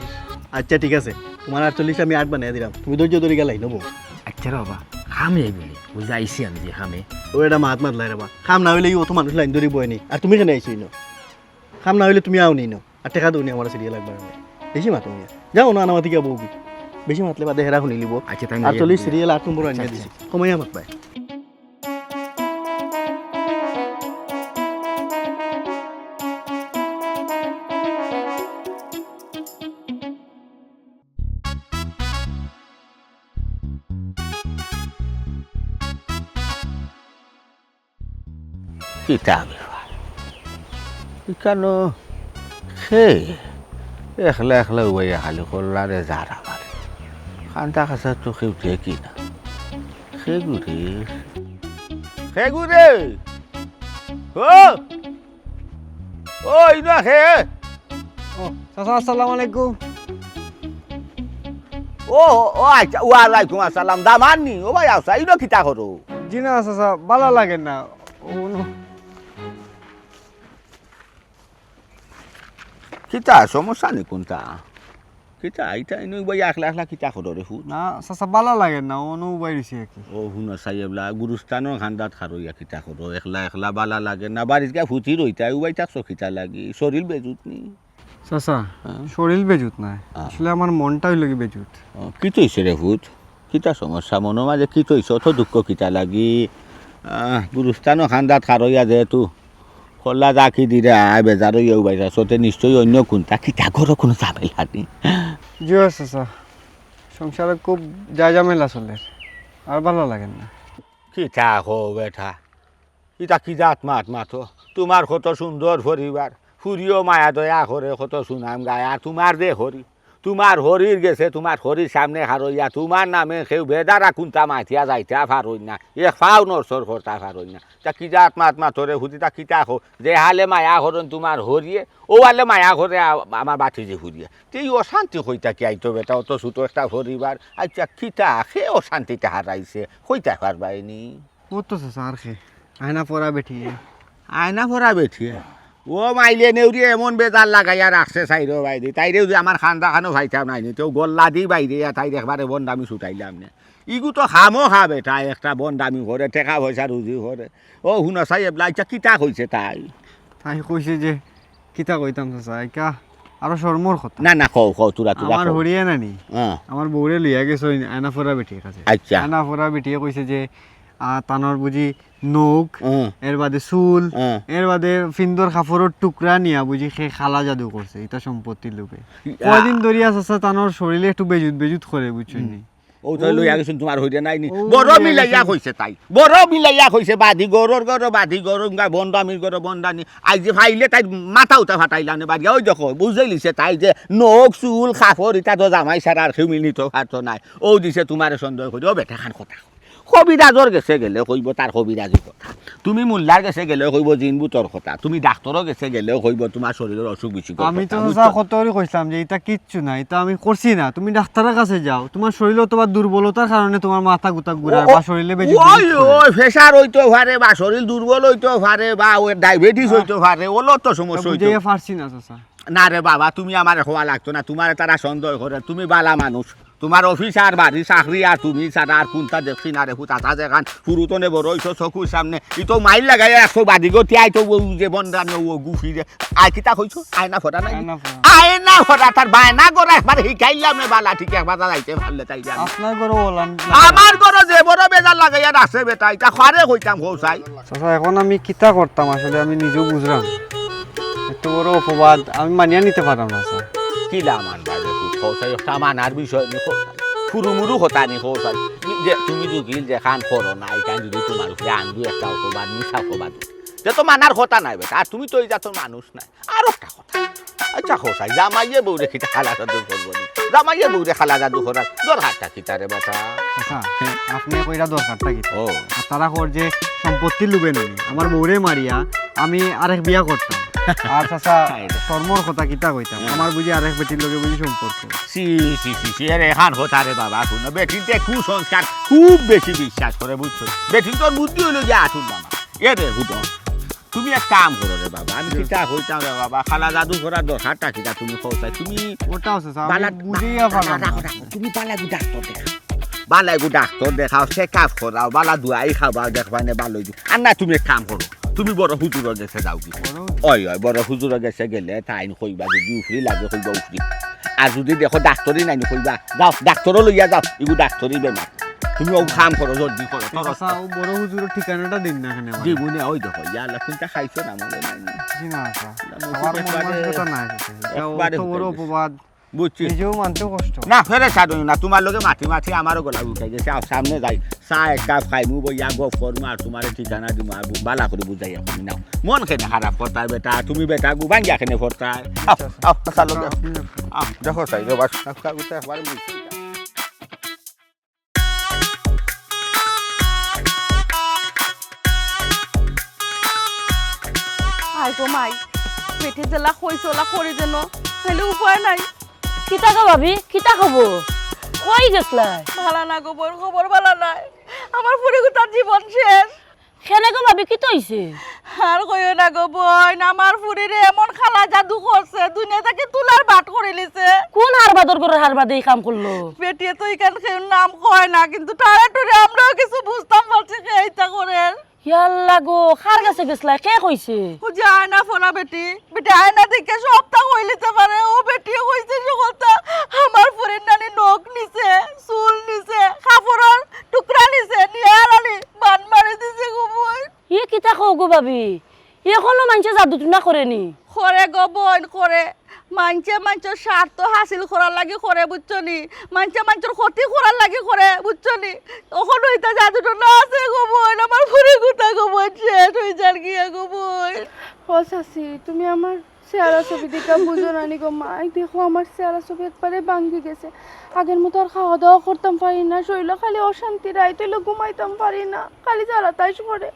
আচ্ছা, ঠিক আছে, তোমার আটচল্লিশ আমি আট বানাই দিলাম, তুমি ধৈর্য ধরে গেলাই নেবো। আচ্ছা রে বাবা, কামে আইবো নি? ওই যে আইছি আমি যে কামে। ও, এটা মাত মাতলাই রে বা, কাম না হইলে অত মানুষ লাইন ধরি বয় নি, আর তুমি কেনে আইছো ইনো? কাম না হইলে তুমি আও নি ইনো। আর টেকা দেও নি আমার সিরিয়াল একবার। বেশি মাতো মিয়া। যাও না, আনামাতি গিয়া বউবি। বেশি মাতলে বাদে হেরা শুনি লিব। আচ্ছা, তাই না, আর চল্লিশ ইয়ে, সিরিয়াল আট নম্বর আচ্ছা, আনিয়া আচ্ছা। দিছি। কমাইয়া মাত পায়। কিতা ব্যাপার? ইকানো খে একলা একলা উবাইয়া খালি কল্লারে যার আমার। কান্দা কাছা তো কেউ দেখি না। খে গুরে। খে গুরে। ও! ও, ইনো খে? ও, চাচা, আসসালামু আলাইকুম। ও, ও, আচ্ছা, ওয়ালাইকুম আসসালাম। দামান নি? ও ভাই, আচ্ছা, ইনো কিতা করো? জি না, চাচা, ভালা লাগে না। ও, নো। কিতা, সমস্যা নি কোনটা? কিতা, ইতা ইনো ভাই একলা একলা কিতা করো রে ফুত? না, চাচা, ভালা লাগে না, অনো উবাই রইছি আর কি। ও, হুনো সাহেবলা, গুরুস্থানর খান্দাত খারইয়া কিতা করো? একলা একলা ভালা লাগে না, বাড়িত গিয়া ফুতি রইতা, উবাই থাকছো কিতা লাগি? শরীর বেজুত নি? চাচা, হ্যাঁ? শরীর বেজুত নায়। হ্যাঁ। আসলে আমার মনটা অইলো কি বেজুত। ও, কিতা অইছে রে ফুত? কিতা সমস্যা? মনর মাঝে কিতা অইছে? অত দুঃখ কিতা লাগি? আহ, গুরুস্থানর খান্দাত খারইয়া যেহেতু কল্লা যা কি দিরা, আয় বেজার অইয়া উবাই যাচ্ছ, তে নিশ্চয়ই অন্য কোনটা কিতা করো, কোনো ঝামেলা নি? জি অয় চাচা, সংসারে খুব যা ঝামেলা চলের। আর ভালা লাগের না। কিতা কও বেটা, ইতা কি জাত মাত মাতো? তুমার কত সুন্দর পরিবার, ফুরিও মায়া দয়া করে, কত সুনাম গায়, আর তুমার যে হরি, তুমার হরির গেছে, তুমার হরির সামনে হারইয়া, তুমার নামে কেউ বেদারা কুন্তা মাতিয়া যাইতা পারইন না, এক পাও নড়চড় করতা পারইন না। তা কি জাত মাত মাতো রে, হুদিতা কিতা কও? যে হালে মায়া করইন তুমার হরিয়ে, অউ হালে মায়া করে আ-, আমার বাতিজি ফুরিয়ে। তে ই অশান্তি কই থাকি আইতো বেটা, অত ছোট একটা পরিবার। আইচ্ছা, কিতা, কে অশান্তিটা হারাইছে? কইতা পারবায়নি? ও তো চাচা, আর কে? আয়না পরা বেটিয়ে। আয়না পরা বেটিয়ে? ও মাইলে নেউরিয়ে এমন বেজার লাগাইয়া রাখছে চাইরো বাইদি। তাইরে যদি আমার খান্দা খানো পাইতাম নাইনি, তেউ গল্লা দি বাইরে ইয়া তাইর একবারে বন্ডামি ছুটাইলাম নে। ইগু তো খামোখা বেটা, একটা বন্ডামি করে, টেকা পয়সা রুজি করে। ও হুনো চাই এবলা, আইচ্ছা, কিতা কইছে তাই? তাই কইছে যে, কিতা কইতাম চাচা, ইকা আরো শরমর কথা। না, না, কও, কও, তুরা, তুরা আমার কও। হরিয়ে নানি, হ্যাঁ। আমার বউরে লইয়া গেছে ওই আয়না পরা বেটির কাছে। আইচ্ছা। আয়না পরা বেটিয়ে কইছে যে, আ, তানর বুঝি নখ, হুম। এর বাদে চুল, হুম। এর বাদে ফিন্দর কাপড়র টুকরা নিয়া বুঝি কে কালা জাদু করছে, ইতা সম্পত্তির লোভে। ইয়া। কয়দিন ধরিয়া চাচা তানর শরীরে একটু বেজুত বেজুত করে, বুঝছইন নি? ও তো ও। লইয়া গেছইন তুমার হরিয়ে নাইনি। ও বড় লইয়া মিলাইয়া গেছইন। কইছে তাই। বড় মিলাইয়া কইছে, বাদি ঘরর ঘর, বাদি ঘর, উঙ্গা বন্ডামির ঘর, বন্ডামি। আইজ যে পাইলে তাই মাথা উঠা ফাটাইলাম নে বাড়িয়া। ওই দেখো, বুঝাইলিছে তাই যে নখ, চুল, কাপড়, ইতা তো জামাই ছাড়া আর কেউ মিল নিতো পারতো নায়। ও দিছে তুমারে সন্দেহ করি। ও বেটা, খান কথা। কবিরাজর গেছে গেলে কইবো তার কবিরাজি কথা। তুমি মোল্লার গেছে গেলে কইবো জিন ভূতর কথা। তুমি ডাক্তরর গেছে গেলে কইবো তুমার শরীরর অসুখ বিসুখর আমি কথা, তো বুঝছো? চাচা কত করি কইছলাম যে ইতা কিচ্ছু না, ইতা আমি করছি না। তুমি ডাক্তরর কাছে যাও, তুমার শরীরো অথবা দুর্বলতার কারণে তুমার মাথা গুতা ঘুরায় ও, বা শরীরে বেশি ওই, দুর্বল করে। ওই, pressure অইতো পারে বা শরীর দুর্বল অইতো পারে বা ওই diabetes হ্যাঁ। অইতো পারে, ওলো তো সমস্যা তা অইতো। বুঝাইয়া পারছি না, চাচা। না রে বাবা, তুমি আমারে কওয়া লাগতো না, তুমারে তারা সন্দেহ করে, তুমি বালা মানুষ। তুমার অফিস আর বাড়ি, চাকরি আর তুমি ছাড়া আর কুনটা দেখছি না রে, ফুত আতা যেখান, ফুরুতনে বড় অইছো চকুর সামনে, ই তো মাইর লাগাইয়া একশো বাদি গো, তিয়াই তো ও যে বন্ডামি ও গুফি রে। আর কিতা কইছো? আয়না ফোড়া নাই? আয়না ফোড়া। আয়না ফোড়া, তার বায়না করে একবার হিকাইলাম এ বালা, ঠিক একবার যাইতে পারলে তাই জানো। আপনার ঘরো ওলান আমার ঘরো যে বড় বেজার লাগাইয়া আছে বেটা, ইটা খোয়ারে কইতাম কও চাই। চাচা, এখন আমি কিতা করতাম আসলে আমি নিজেও বুঝলাম। এত বড় অপবাদ আমি মানিয়া নিতে পারলাম না, স্যার। কিলা মানবা রে পুত, কও চাই, একটা মানার বিষয় নি, কও চাই। ফুরুমুরু কথা নি, কও চাই। নি-, যে তুমি দুগিল যেখান করো না, ইখান যদি তুমার উপরে আন্দু একটা অপবাদ, মিছা অপবাদ উঠে, তে তো মানার কথা নায় বেটা। আর তুমি তো ই জাতর মানুষ নায়। আর একটা কথা। আচ্ছা, কও চাই, জামাইয়ে বউরে কিতা কালা জাদু করবো নি? জামাইয়ে বউরে কালা জাদু করার দরকারটা কিতা রে বেটা? আচ্ছা, আপনে কইরা দরকারটা কিতা? ও। আর তারা কর যে সম্পত্তির লোভে নি, আমার বউরে মারিয়া আমি আরেক বিয়া করতাম। আর চাচা, হায় রে। শরমর কথা কিতা কইতাম? হুম। আমার বুঝি আরেক বেটির লগে বুঝি সম্পর্ক। ছি, ছি, ছি, ছি, আরে এখান কথা রে বাবা, হুনো, বেটির যে কুসংস্কার খুব বেশি বিশ্বাস করে, বুঝছো? বেটির তোর বুদ্ধি অইলো যে আঠুর দানা। এ রে, হুনো। তুমি এক কাম করো রে বাবা, আমি জি। কিতা কইতাম রে বাবা, কালা জাদু করার দরকারটা কিতা তুমি কও চাই? তুমি ওটাও চাচা, আমি বালা-, বুঝিয়া পারলাম না। রাখো, রাখো, তুমি বালা এগু ডাক্তর দেখাও। বালা এগু ডাক্তর দেখাও, check up করাও, বালা দুয়াই খাওয়াও, দেখবায় নে বালা অইবো। আর না, তুমি এক কাম করো, তুমি বড় হুজুরর গেছে যাওগি। বড় হুজুর? অয়, অয়, বড় হুজুরর গেছে গেলে তাইন কইবা, যদি উফরি লাগে কইবা উফরি। আর যদি দেখো ডাক্তরি নাই নি কইবা, যাও, ডাক্তরও লইয়া যাও, এগু ডাক্তরি বেমার। তুমি ও কাম করো, জলদি করো, জি, করো। চাচা, ও বড় হুজুরর ঠিকানাটা দিন না এখানে আমার। দিমু নে, ওই দেখো, ইয়া আল্লাহ, কোনটা খাইছো না মনে নাই। জি না, চাচা। না, আমার মন একবারে, মানসিকতা নাই, চাচা। এটা একবারে অত বড় হুকাই গেছে। অপবাদ। বুঝছি। নিজেও মানতেও কষ্ট। না, ফেরে ছাড়ো না, তুমার লগে মাতি মাতি আমারও গলা উঠাই গেছে। আও, সামনে যাই, চা এক কাপ খাইমু, বইয়া গপ করমু, আর তুমারে ঠিকানা দিমু, আর বু-, বালা করি বুঝাইয়া কইমু, নাও। মন কেনে খারাপ করতায় বেটা, তুমি বেটা গু ভাঙ্গিয়া কেনে পড়তায়? আও, আও, চালো, দেখো। আও, দেখো, চাই, দেখো, বাস, দেখো, দেখো, একবারে বুঝছি। আয় গো মাই, বেটি যেলা কইছে ওলা করি যেন, নাইলে উপায় নাই। কিতা গো ভাবি, কিতা খবর? কই গেছলায়? ভালা না গো বইন, খবর ভালা নাই। আমার ফুরিগুতার জীবন শেষ। কেনে গো ভাবি, কিতা অইছে? আর কইও না গো বইন, আমার ফুরিরে এমন কালা জাদু করছে, দুনিয়া থাকি তুলার বাট করিলিছে। কোন হারবাদর ঘরর হারবাদে ই কাম করলো? বেটিয়ে তো ইখান কেউর নাম কয় না, কিন্তু তারে টুরে আমরাও কিছু বুঝতাম পারছি কে ইতা করের। ইয়াল্লা গো, কার গেছে গেছলায়? কে কইছে? ও যে আয়না ফোড়া বেটি, বেটি আয়না দেখে সবতা কইলিতে পারে। ও বেটিয়ে কইছে সকলতা, আমার ফুরির নানি নখ নিছে, চুল নিছে, কাপড়র টুকরা নিছে, নিয়া আলালি বান মারি দিছে গো বইন। ই কিতা কও গো ভাবি? এখনো মানষে জাদু টুনা করে নি? করে গো বইন, করে। মানষে মানষর স্বার্থ হাসিল করার লাগি করে, বুঝছো নি? মানষে মানষর ক্ষতি করার লাগি করে, বুঝছো নি? অখন অইতা জাদু টনা আছে গো বইন, আমার ফুরি কুতা গো বইন, শেষ অই যার গিয়া গো বইন। ও চাচি, তুমি আমার চেহারা ছবি দেখিয়া বুঝো না নি গো মাই। দেখো, আমার চেহারা ছবি একবারে ভাঙ্গি গেছে। আগের মতো আর খাওয়া দাওয়া করতাম পারি না, শরীলো খালি অশান্তি, রাইত অইলে ঘুমাইতাম পারি না, খালি জ্বালা তাইশ করে।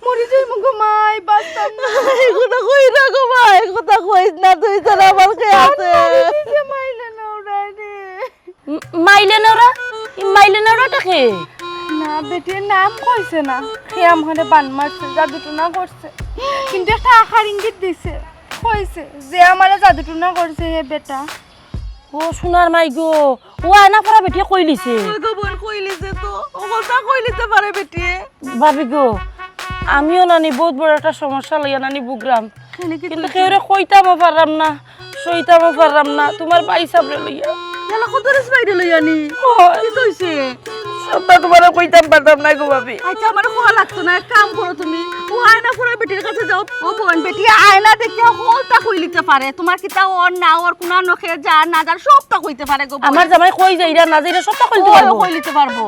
মরি যাইমু গো মাই, বাঁচতাম না। এই কথা কইস না গো মাই, এই কথা কইস না, তুই ছাড়া আমার কে আছে? মরি যাইছে মাইলে না ওরা রে। উম, মাইলে নেওরা? ই মাইলে নেওরাটা কে? না, বেটিয়ে নাম কইছে না। কে আমারে বান মারছে, জাদু টুনা করছে। কিন্তু একটা আশার ইঙ্গিত দিছে। কইছে যে আমারে জাদু টুনা করছে হে বেটা। ও সোনার মাই গো, ও আয়না পরা বেটিয়ে কইলিছে। ওই গো বইন কইলিছে তো, ও কথা কইলিতে পারে বেটিয়ে। ভাবি গো, আমিও নানি বউত বড় একটা সমস্যা লইয়া নানি ভুগরাম। কেনে কি কিন্তু কইছে? কেউরে কইতামও পাররাম না, সইতামও পাররাম না, তুমার ভাইসাবরে লইয়া। গেলা কত রেস বাইরে লইয়া নি? অয়। কি কইছে? সবটা তুমারে কইতাম পারতাম না গো ভাবি। আচ্ছা, আমারে কওয়া লাগতো না, এক কাম করো তুমি, ও আয়না পরা বেটির কাছে যাও। ও বইন, বেটি আয়না দেখিয়া হকলতা কইলিতে পারে, তুমার কিতা অর না অর, কুনা নখে যার না যার, সবটা কইতে পারে গো বইন। আমার জামাই কই যাইরা না যাইরা সবটা কইতে ও পারবো। কইলিতে পারবো।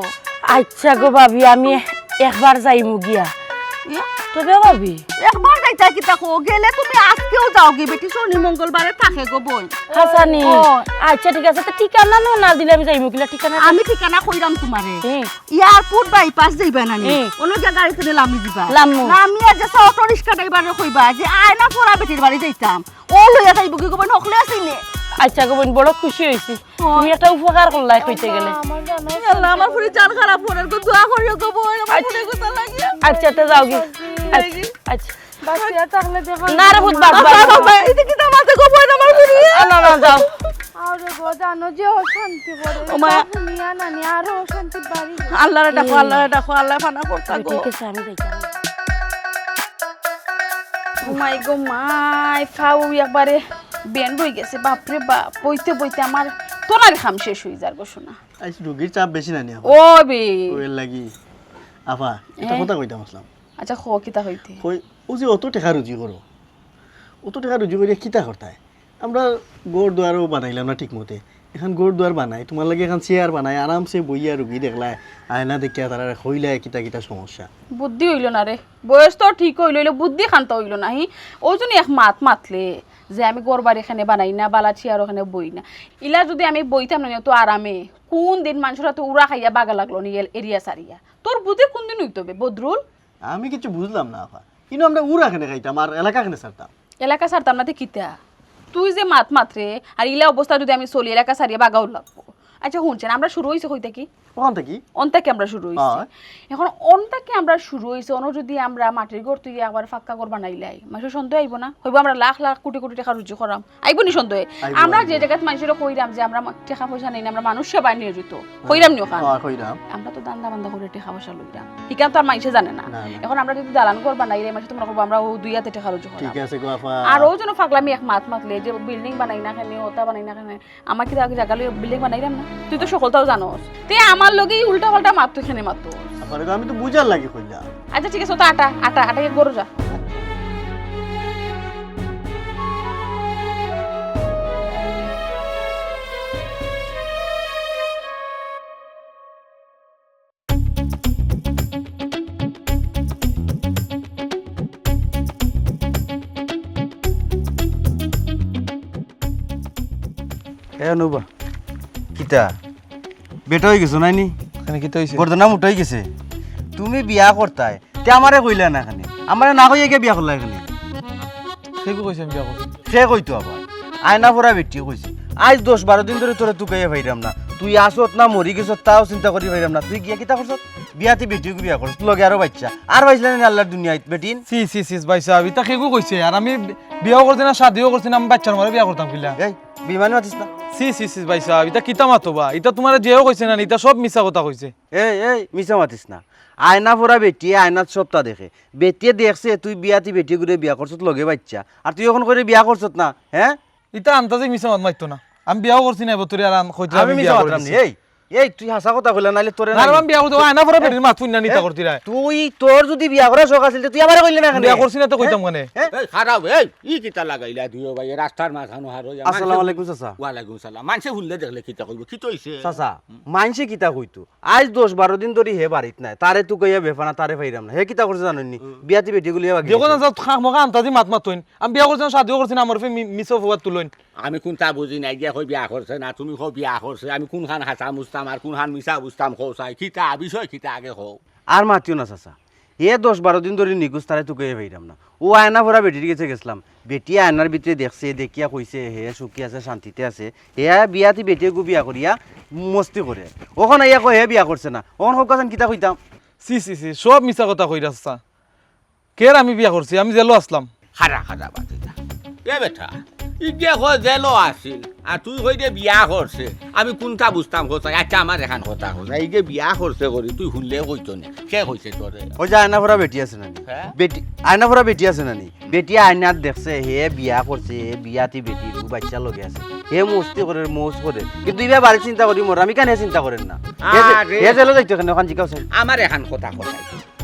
আচ্ছা গো ভাবি, আমি একবার যাইমু গিয়া। ইয়া? তবে ভাবি। একবার যাইতা কিতা কও, গেলে তুমি আজকেও যাওগি, বেটি শনি মঙ্গলবারে থাকে গো বইন। হাছানি? ও। আচ্ছা ঠিক আছে, তো ঠিকানা না, না দিলে আমি যাইমু কিলা ঠিকানা? আমি ঠিকানা কইরাম তুমারে। হুম। এয়ারপোর্ট বাইপাস যাইবা না নি? হুম। অনো গিয়া গাড়িত লামি দিবা। লামমু। লামিয়া যে অটো রিক্সা ড্রাইভাররে কইবা যে আয়না পরা বেটির বাড়ি যাইতাম। ও লইয়া যাইবো কি গো বইন, হকলে আছি নে। আচ্ছা গো বইন, বড় খুশি অইছি। ও। তুমি একটা উপকার করলায় কইতে গেলে। আমার জানো আল্লাহ, আমার ফুরি জান খারাপ অর গো, দোয়া করিও গো বইন, আমার আচ্ছা। ফুরি কথা লাগে। আচ্ছা, তে যাওগি। আচ্ছা, আচ্ছা। বাঁচিয়া থাকলে দেখো না রে, ভূত বাপ, বাপ, বাপ, বাপ, বাপ। বাপ, এই যে কিতা মাতে গো বইন, আমার ফুরি। আ, না, না, যাও। আরে গো, জানো যে অশান্তি করে। ও মা। দুনিয়া না নিয়া আরো অশান্তি বাড়ি যায়। আল্লাহরে ডাকো, আল্লাহরে ডাকো, আল্লাহ ফানা করতা গো। ঠিক আছে, আমি যাইতাম। ও মাই গো মাই, ফাউ একবারে বেন্ড অই গেছে, বাপরে বাপ, বইতে বইতে আমার তোলার কাম শেষ অই যার গো সোনা। আইজ রুগীর চাপ বেশি না নি আপা? ও বে। ও এর লাগি। আপা, একটা এ? কথা কইতাম আছলাম। আচ্ছা, কও, কিতা কইতে? কই, ও যে অত টেকা রুজি করো, অত টেকা রুজি করিয়া কিতা করতায়? আমরা ঘর দুয়ারও বানাইলাম না ঠিক মতে। এখন ঘর দুয়ার বানাই, তুমার লাগি এখন চেয়ার বানাই, আরামসে বইয়া রুগী দেখলায়, আয়না দেখিয়া তারারে কইলায় কিতা কিতা সমস্যা। বুদ্ধি অইলো না রে, বয়স তো ঠিক অইলো, অইলো বুদ্ধি খান তো অইলো না। হি, ওই জন্য এক মাত মাতলে যে আমি ঘর বাড়ি এখানে বানাই না, বালা চেয়ার ওখানে বই না। ইলা যদি আমি বইতাম না অত আরামে, কুন দিন মানষর তো উড়া খাইয়া বাগা লাগলো নি এল-, এরিয়া সারিয়া। তোর বুদ্ধি কুন দিন অইতো বে, বদরুল? আমি কিছু বুঝলাম না, আপা। ইনো আমরা উড়া কেনে খাইতাম আর এলাকা কেনে ছাড়তাম? এলাকা ছাড়তাম না তে কিতা? তুই যে মাত মাতরে, আর ইলা অবস্থা যদি আমি চলি, এলাকা ছাড়িয়া বাগাও লাগবো। আচ্ছা, হুনছেন, আমরা শুরু অইছে কই থাকি? ওখান থাকি? অন থাকি আমরা শুরু অইছে। হয়। এখন অন থাকি আমরা শুরু অইছে, অনো যদি আমরা মাটির ঘর তুই একবার পাক্কা ঘর বানাইলাই, মানষর সন্দেহ আইবো না? কইবো আমরা লাখ লাখ কোটি কোটি টেকা রুজি করাম, আইবো নি সন্দেহ? আইবো, আমরা আইবো। যে জাগাত মানষরে কইরাম যে আমরা মা-, টেকা পয়সা নেই না, আমরা মানুষ সেবা নিয়ে যেত, কইরাম নি ওখান? হ্যাঁ, কইরাম। আমরা তো ধান্দা বান্দা করে টেকা পয়সা লইরাম, ইখান তো আর মানষে জানে না। না, না। এখন আমরা যদি দালান ঘর বানাইলে, মানষে তো মনে করবো আমরা ও দুইয়াতে টেকা রুজি করাম। ঠিক আছে গো, আপা। আর ও যেন পাগলামি এক মাত মাতলে যে বিল্ডিং বানাই না কেনে, ওটা বানাই না কেনে, আমার কি আগে জাগা লইয়া বিল্ডিং বানাইলাম না? তুই তো সকলটাও জানোস। তে আমার লগে এই উল্টা পাল্টা মাত তুই কেনে মাতস? আপারে গো, আমি তো বুঝার লাগি কইলাম। আচ্ছা ঠিক আছে, ও তো আটা, আটা, আটা, গিয়া ঘরো যা। এ অনুবা, কিতা? বেটা অই গেছো নাইনি? কেনে কিতা অইছে? গর্দনা মুটা অই গেছে। তুমি বিয়া করতায়, তে আমারে কইলা না কেনে? আমারে না কইয়া গিয়া বিয়া করলা কেনে? কে কইছে আমি বিয়া করছি? কে কইতো আবার? আয়না পরা বেটি কইছে। আইজ দশ বারো দিন ধরি তোরে তুকাইয়া পাইরাম না। তুই আছত না মরি গেছত তাও চিন্তা করি পাইরাম না। তুই গিয়া কিতা করছত? বিয়াতি বেটিগু বিয়া করছত। লগে আরো বাইচ্চা। আর পাইছলা নি আল্লার দুনিয়াত বেটিন? ছি, ছি, ছি, ভাইসাব, ইতা কেগু কইছে? আর আমি বি-, বিয়াও করছি না, শাদিও করছি না, আমি বাইচ্চার মারে বিয়া করতাম কিলা? এই, বেইমানি মাতিস না। ছি, ছি, ছি, ভাইসাব, ইতা কিতা মাতো বা? ইতা তুমারে যেও কইছে না নি, ইতা সব মিছা কথা কইছে। এই, এই, মিছা মাতিস না। আয়না পরা বেটিয়ে আয়নাত সবতা দেখে। বেটিয়ে দেখছে তুই বিয়াতি বেটিগুরে বিয়া করছত লগে বাইচ্চা। আর তুই অখন কইরে বিয়া করছত না, হ্যাঁ? ইতা আন্তাজে মিছা মাত মাততো না। আমি বিয়াও করছি না, এবতরে আর আন-, কইতে আমি আমি মিছা বিয়া মাতরাম নি, করছি। এই। এই, তুই হাছা কথা কইলা, নাইলে তোরে না রে, আমি বিয়া করতে, আয়না ভরা বেটির মাত হুনিয়া নিতা করতি রে। তুই, তোর যুদি বিয়া করার শখ আছিল, তে তুই আমারে কইলে না কেনে? বিয়া করছি না তো কইতাম কেনে? হ্যাঁ? এই, খারাপ, এই, ই কিতা লাগাইলা দুইও ভাই, রাস্তার মাঝখানো হারো। আসসালামু আলাইকুম চাচা। ওয়ালাইকুম সালাম। মানষে হুনলে দেখলে কিতা কইবো? কিতা অইছে? চাচা, মানষে কিতা কইতো? আইজ দশ বারো দিন ধরি হে বাড়িত নাই, তারে তুকাইয়া বেফানা, তারে পাইরাম না। হে কিতা করছে জানইন নি? হুম। বিয়াতি বেটি গুলিয়া বাগি দেখো না, গেছে। যা খামোকা আন্তাজি মাত মাতইন। আমি বিয়া করছি না, শাদিও করছি না, আমার ফে মি-, মিছা অপবাদ তুলইন। আমি কুনটা বুঝি নাই, যে কই বিয়া করছে না, তুমি কও বিয়া করছে, আমি কুনখান হাছা বুঝতাম আর কুনখান মিছা বুঝতাম, কও চাই, কিতা বিষয় কিতা আগে কও। আর মাতিও না চাচা, এ দশ বারো দিন ধরি নিখোঁজ, তারে তুকাইয়া পাইরাম না। ও আয়না ভরা বেটির গেছে গেছলাম, বেটি আয়নার ভিতরে দেখছে, দেখিয়া কইছে হে সুখী আছে, শান্তিতে আছে। হে বিয়াতি বেটিয়ে গু বিয়া করিয়া মস্তি করে। অখন আইয়া কয় হে বিয়া করছে না। অখন কউক্কা চাইন কিতা কইতাম? ছি, ছি, ছি, সব মিছা কথা কইরা চাচা। কের আমি বিয়া করছি? আমি জেলো আছলাম। খারা, খারা বাদ দে। এ বেটা, ইগে কয় জেলো আছিল, আর তুই কইরে বিয়া করছে। আমি কুনটা বুঝতাম কছ? আচ্ছা, আমার এখান কথা কছ। ইগে বিয়া করছে করি, তুই হুনলে কইতো না। কে কইছে তোরে? ওই যে আয়না ভরা বেটি আছে না নি? হ্যাঁ? বেটি, আয়না ভরা বেটি আছে না নি? বেটি আয়নাত দেখছে, হে বিয়া করছে, হে বিয়াতি বেটি, দু বাচ্চা লগে আছে। হে মস্তি করে, মৌজ করে। কিন্তু ইবা বাড়ি চিন্তা করি মর, আমি কেনে চিন্তা করের না? হে জে-, আরে। হে জেলো যাইতো কেনে, অখান জিকাও চাইন। আমার এখান কথা কছ।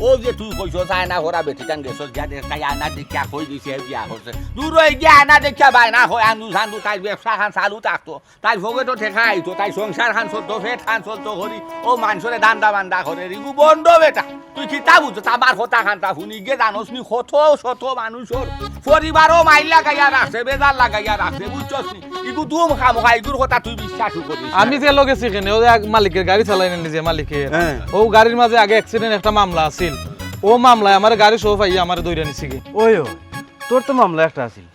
ও যে তুই কইছস, আয়না ভরা বেটিটান গেছস, গিয়া দেখ, তাই আয়না দেখিয়া কই দিছে, হে বিয়া করছে। দূর অই গিয়া আয়না দেখিয়া বায়না কয়, আন্দু সান্দু, তাই ব্যবসা খান চালু থাকতো, তাই পকেটো টেকা আইতো, তাই সংসার খান চলতো, পেট খান চলতো করি, ও মানষরে ধান্দা বান্দা করে, ইগু বন্ধ বেটা। তুই কিতা বুঝছস? আমার কথা খানতা হুন, ইগে জানোস নি, কত শত মানুষর পরিবারও মাইর লাগাইয়া রাখছে, বেজার লাগাইয়া রাখছে, বুঝছস নি? ইগু দুম খামোখা, ইগুর কথা তুই বিশ্বাস করিস না। আমি জেলো গেছি কেনে, ও যে এক মালিকের গাড়ি চালায় না নিজে মালিকের। হ্যাঁ। ও গাড়ির মাঝে আগে accident একটা মামলা আছিল। ও মামলায় আমার গাড়ি সহ পাইয়া আমার দৌড়া নিছে কি। ওই, ওই, তোর তো মামলা একটা আছিল।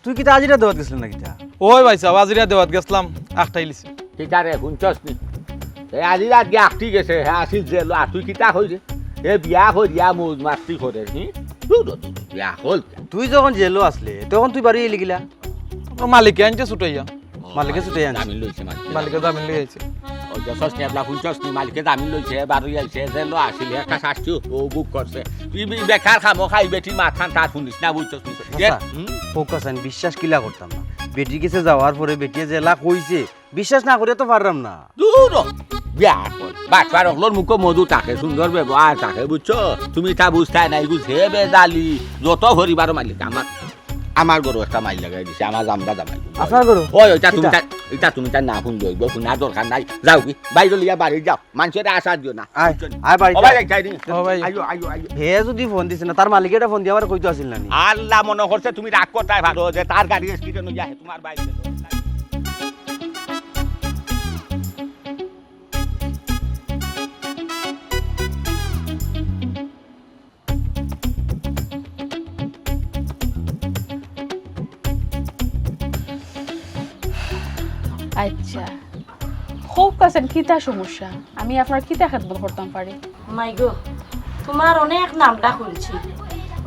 তুই কিতা আজিরা দেওয়াত গেছিলি না কিতা? ওই ভাই সাহেব, আজিরা দেওয়াত গেছলাম, আটকাইলিছে। কিতা রে, হুনছস নি? এ আজিরা গিয়া আটকি গেছে, হে আছিল জেলো, আর তুই কিতা কইরে? এ বিয়া করিয়া মৌজ মাস্তি করে, হি? দূর, দূর, দূর, বিয়া হল। তুই যখন জেলো আছলে, তখন তুই বাড়ি এলি গিলা? আমার মালিকে আনছে ছুটাইয়া। মালিকে ছুটাইয়া আনছে। জামিন লইছে মালিকে। মালিকে জামিন লই আইছে। ওই যে সস নিয়ে আপনার হুনছস নি, মালিকে জামিন লইছে, বারো আইছে, জেলো আছিল, একটা শাস্তি ও ভোগ করছে। তুই বে-, বেকার খামোখা ই বেটির মাত খান তার হুনিস না, বুঝছস নি? চাচা, হুম? কউক্কা চাইন, বিশ্বাস কিলা করতাম না। বেটির গেছে যাওয়ার পরে বেটিয়ে জেলা কইছে, বিশ্বাস না করিয়া তো পাররাম না। দূর হ, বিয়া কর। বাটপার অকলর মুখো মধু থাকে, সুন্দর ব্যবহার থাকে, বুঝছো? তুমি তা বুঝতায় না, ইগু যে বেজালি, যত পরিবারও মালিক, আমার, আমার ঘরো একটা মাইর লাগাই দিছে, আমার জামরা জামাই। আপনার ঘরো? ওই, ওইটা তুমি কিতা? তা, এটা তুমি তার না হুনলে অইবো, হুনার দরকার নাই। যাও কি, বাইরে লইয়া বাড়ি যাও, মানষরে আশা দিও না। আয়, বুঝছো নি? আয় বাড়ি ও ভাই, যাও। যাই নি? ও ভাই। আইও, আইও, আইও। হে যদি ফোন দিছে না, তার মালিকে এটা ফোন দিয়া আমারে কইতো আছিল না নি? আল্লাহ মনে করছে তুমি রাগ করতায় পারো যে তার গাড়ি accident অইয়া হে তোমার বাইরে। আচ্ছা, কউক্কা চাইন কিতা সমস্যা? আমি আপনার কিতা খেদমত করতাম পারি? মাই গো, তোমার অনেক নাম ডাক হুনছি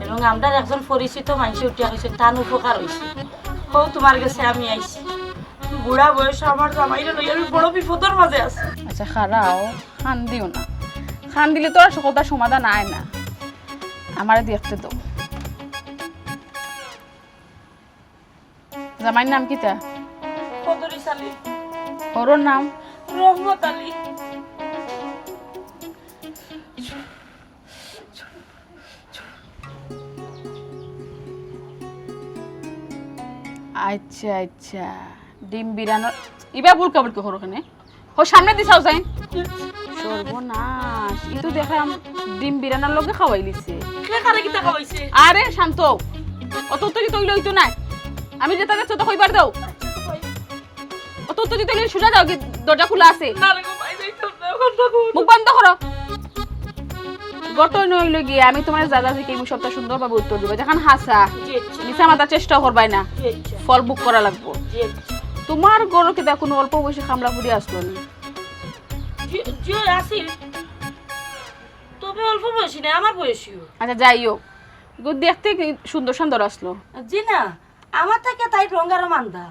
এবং আমরার একজন পরিচিত মানষে উঠিয়া কইছে তান উপকার অইছে। হউ, তোমার গেছে আমি আইছি। বুড়া বয়সে আমার জামাইরে লইয়া আমি বড় বিপদর মাঝে আছি। আচ্ছা, খাড়াও, কান্দিও না। কান্দিলে তো আর সকলতার সমাধান আয় না। আমারে দেখতে দাও। জামাইর নাম কিতা? কদরি সালি। হরর নাম? রহমত আলী। আচ্ছা, আচ্ছা। ডিম বিরানোর ইবা ভুল কাবুল কি করো কেনে? ও সামনে দিছাও যাই। সর্বনাশ, ই তো দেখলাম ডিম বিরানোর লগে খাওয়াই লিছে। কে কারে কিতা খাওয়াইছে? আরে শান্ত, অত উত্তেজিত অইলে অইতো নায়। আমি যেটা দেখছি ওটা কইবার দাও। অত উত্তেজিত অইলে সোজা যাও, কি দরজা খোলা আছে? না রে গো, ভাই, যাইতাম না, এখন তখন। মুখ বন্ধ করো। গত নইলে গিয়া আমি তোমার যা যা জিকাইমু সবটা সুন্দরভাবে উত্তর দিবা। যেখান হাছা, জি, আচ্ছা। মিছা মাতার চেষ্টা করবায় না। জি, আচ্ছা। ফল ভোগ করা লাগবো। জি, আচ্ছা। তোমার ঘরো কিতা কোনো অল্প বয়সী কামলা ফুরি আসলো নি? জি, জি, আছিল। তবে অল্প বয়সী না, আমার বয়সীও। আচ্ছা, যাই হোক, গো দেখতে কি সুন্দর সুন্দর আসলো। জি না, আমার থাকি তাইর রং আরো মান্দা।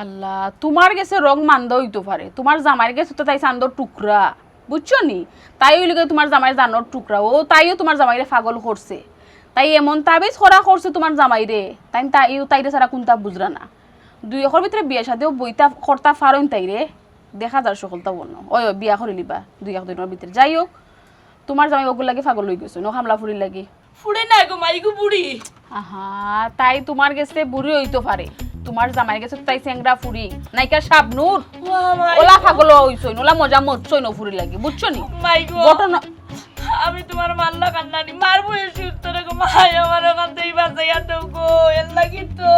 আল্লাহ, তোমার গেছে রং মান্দা অইতো পারে, তোমার জামাইর গেছে তো তাই চান্দর টুকরা, বুঝছো নি? তাই অইলো গিয়া তোমার জামাইর জানোর টুকরা, ও তাইও তোমার জামাইরে পাগল করছে। তাই এমন তাবিজ করা করছে তোমার জামাইরে, তাই তাইও তাইরে ছাড়া কুনতা বুঝরা না। দুই একর ভিতরে বিয়া শাদিও বইতা করতা পারইন তাইরে। দেখা যার সকলতা বন্য। ওই, ওই, বিয়া করিলিবা দুই এক দিনর ভিতরে। যাই হোক, তুমার জামাই অগুর লাগি পাগল অইগেছে, নু কামলা ফুরির লাগি। ফুরি না গো মাই গো, বুড়ি। আহা, তাই তুমার গেছে বুড়ি অইতো পারে, তুমার জামাইর গেছে তাই চেংড়া ফুরি, নায়িকা শাবনূর। ওলা পাগল অইছইন, ওলা মজা মরছইন অউ ফুরির লাগি, বুঝছো নি? মাই গো। ঘটনা আমি তুমার মারলা কান্দানি, মারবো এ সুত্তরে গো মাই, আমার ওখান থেকে বাঁচাইয়া দেও গো, এর লাগি তো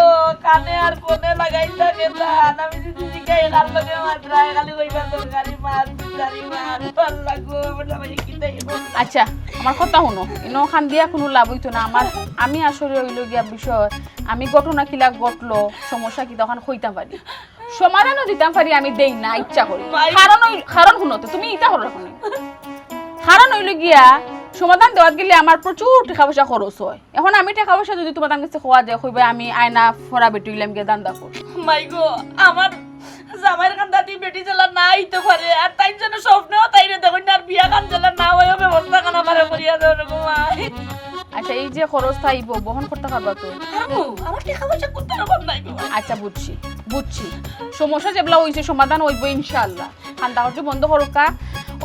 কানে আর ফোনে লাগাই থাকে না, আমি যদি জিগাই কার লগে মাতরা, খালি কইবা তরকারি মাছ, বিচারি মাছ, আল্লাহ গো, আমার জামাই কিতাই বল। আচ্ছা, আমার কথা হুনো, ইনো কান্দিয়া কুনু লাভ অইতো না। আমার, আমি আসলে অইলো গিয়া বিষয়, আমি ঘটনা কিলা ঘটলো, সমস্যা কিতা অখান কইতাম পারি, সমাধানও দিতাম পারি, আমি দেই না ইচ্ছা করি। মাই- কারণ অইল-, কারণ হুনো তো, তুমি ইতা করো অখন। কারণ অইলো গিয়া, সমাধান দেওয়াত গেলে আমার প্রচুর টেকা পয়সা খরচ অয়। অখন আমি টেকা পয়সা যদি তুমার গেছে কওয়া যায়, কইবায় আমি আয়না ফরা বেটি অইলাম গিয়া ধান্দা করি। মাই গো, আমার জামাইর কান্দাত বেটি যেলা না আইতো পারে, আর তাইর জন্য স্বপ্নেও তাইরে দেখইন না, আর বিয়া খান যেলা না অয়, ব্যবস্থা খান আমারে করিয়া দেও রে গো মাই। আচ্ছা, এই যে খরচ থাইবো, বহন করতা পারবা তো? পারমু, আমার টেকা পয়সা কুনতার অভাব নাই গো। আচ্ছা, বুঝছি, বুঝছি। সমস্যা যেবলা অইছে, সমাধান অইবো ইনশাআল্লাহ। কান্দাকাটি বন্ধ করউক্কা।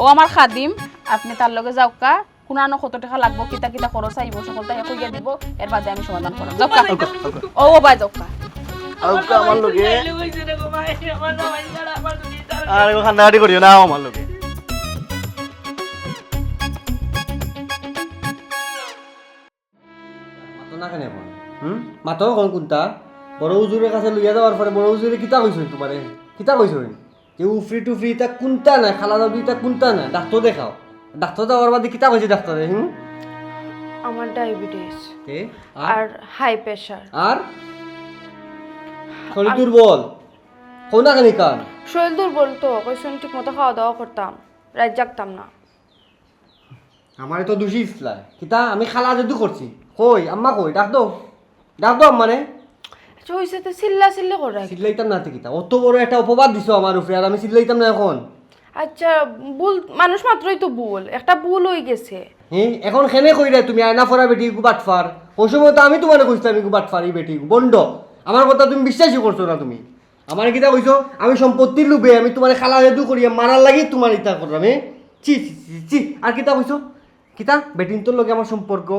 ও আমার খাদিম, আপনে তার লগে যাউক্কা, কুনানো কত টেকা লাগবো, কিতা কিতা খরচ আইবো, সকলতা হে কইয়া দিবো, এর বাদে আমি সমাধান করাম। যাউক্কা। ও, ও বাই যাউক্কা। আউক্কা আমার লগে। আর কান্দাকাটি করিও না, আও আমার লগে। মাতো না কেনে অখন? হুম? মাতো অখন কুনতা? বড় হুজুরর কাছে লইয়া যাওয়ার পরে বড় হুজুরে কিতা কইছইন তুমারে? কিতা কইছইন? যে উফরি টুফরি ইতা কুনতা না, কালা জাদু ইতা কুনতা না? ডাক্তর দেখাও। ডাক্তর যাওয়ার বাদে কিতা কইছে ডাক্তরে? হুম? আমার ডায়াবেটিস। তে? আর? আর হাই প্রেশার। আর? শরীর আর দুর্বল। কও না কেনে কান? শরীর দুর্বল তো, কইছইন ঠিক মতো খাওয়া দাওয়া করতাম, রাইত জাগতাম না। আমারে তো দুষিস লাই। কিতা? আমি কালা জাদু করছি? কই, আম্মা কই? ডাক দেও। ডাক দেও আম্মারে। আচ্ছা, অইছে তে চিল্লা চিল্লি কররায়। চিল্লাইতাম না তে কিতা? অত বড় একটা অপবাদ দিছো আমার উপরে, আর আমি চিল্লাইতাম না অখন? আচ্ছা, ভুল, মানুষ মাত্রই তো ভুল, একটা ভুল অইগেছে। হে, অখন কেনে কইরায় তুমি আয়না ফরা বেটি ইগু বাটফার? অউ সময় তো আমি তুমারে কইছলাম ইগু বাটফার, ই বেটি ইগু ভন্ড। আমার কথা তুমি বিশ্বাসই করছো না তুমি। আমারে কিতা কইছো? আমি সম্পত্তির লোভে আমি তুমারে কালা জাদু করিয়া মারার লাগি তুমারে ইতা করলাম, এ? ছি, ছি, ছি, ছি। আর কিতা কইছো? কিতা? বেটিন্তর লগে আমার সম্পর্ক?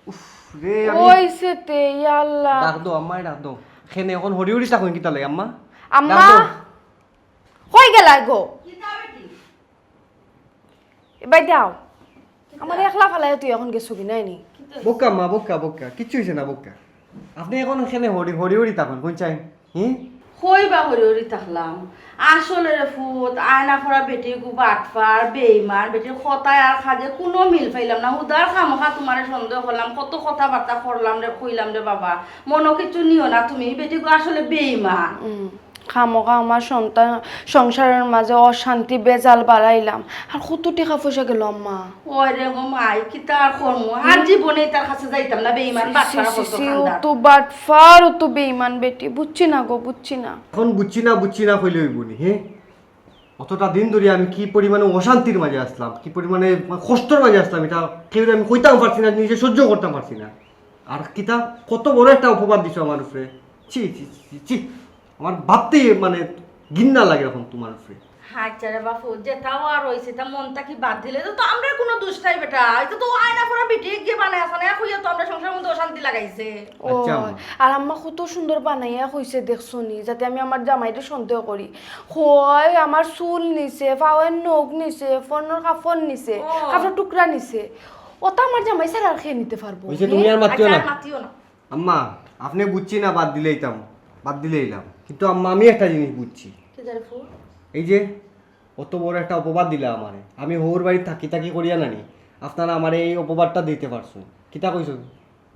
উফ রে, আমি অইছে তে, ইয়া আল্লাহ। ডাক দেও, আম্মারে ডাক দেও। কেনে অখন হরি হরি থাকইন কিতা লাগি, আম্মা? আম্মা? ডাক দেও। কই গেলায় গো? এ বাই দেও। আমারে একলা ফালাইয়া তুই অখন গেছগি নায় নি? বউক্কা মা, বউক্কা, বউক্কা। কিচ্ছু অইছে না, বউক্কা। আপনে অখন কেনে হরি, হরি হরি থাকইন, কুন চাইন? হি? কই বা হরি হরি থাকলাম? আসলে রে ফুত, আয়না ফরা বেটি ইগু বাটফার, বেইমান, বেটির কথায় আর কাজে কুনু মিল পাইলাম না। হুদার খামোখা তুমারে সন্দেহ করলাম, কত কথাবার্তা করলাম রে, কইলাম রে বাবা। মনো কিচ্ছু নিও না তুমি, বেটি ইগু আসলে বেইমান। হুম। খামোখা আমার সন্তান, সংসারর মাঝে অশান্তি বেজাল বাড়াইলাম। আর কত টেকা পয়সা গেল আম্মা। ওরে গো মাই, কিতা আর করমু? আর জীবনে তার কাছে যাইতাম না, বেইমান ছি, ছি, বাটপার ছি, কত ছি, ও খানদার। তো বাটপার, ও তো বেইমান বেটি। বুঝছি না গো, বুঝছি না। অখন বুঝছি না, বুঝছি না কইলে অইবো নি, হে? অতটা দিন ধরি আমি কি পরিমাণে অশান্তির মাঝে আছলাম, কি পরিমাণে কষ্টর মাঝে আছলাম, ইটা কেউরে আমি কইতাম পারছি না, নিজে সহ্য করতাম পারছি না। আর কিতা কত বড় একটা অপবাদ দিছো আমার উপরে। ছি, ছি, ছি, ছি। আমার ভাবতেই মানে ঘিন্না লাগে অখন তুমার উপরে। আচ্ছা রে বাপু, যেতা অওয়ার অইছে, তা মন থাকি বাদ দিলে তো, তো আমরার কুনু দুষ নাই বেটা। ইতা তো আয়না ফরা বেটি ইগু বানাইয়া আছে না, কইয়া তো আমরার সংসারর মধ্যে অশান্তি লাগাইছে। ও, আচ্ছা, আম্মা। আর আম্মা কত সুন্দর বানাইয়া কইছে দেখছো নি, যাতে আমি আমার জামাইরে সন্দেহ করি। কয় আমার চুল নিছে, পাওয়ের নখ নিছে, ফোনর কাপড় নিছে, ও। কাপড়র টুকরা নিছে। ওতা আমার জামাই ছাড়া আর কে নিতে পারবো? অইছে, তুমি আর মাতিও আচ্ছা, না। আর মাতিও না। আম্মা, আপনে বুঝছি না, বাদ দিলাইতাম, বাদ দিলাইলাম। কিন্তু আম্মা, আমি একটা জিনিস বুঝছি। কি জানি ফুল? এই যে অত বড় একটা অপবাদ দিলা আমারে, আমি হউর বাড়িত থাকি থাকি করিয়া নানি, আপনারা আমারে এই অপবাদটা দিতে পারছইন। কিতা কইছো?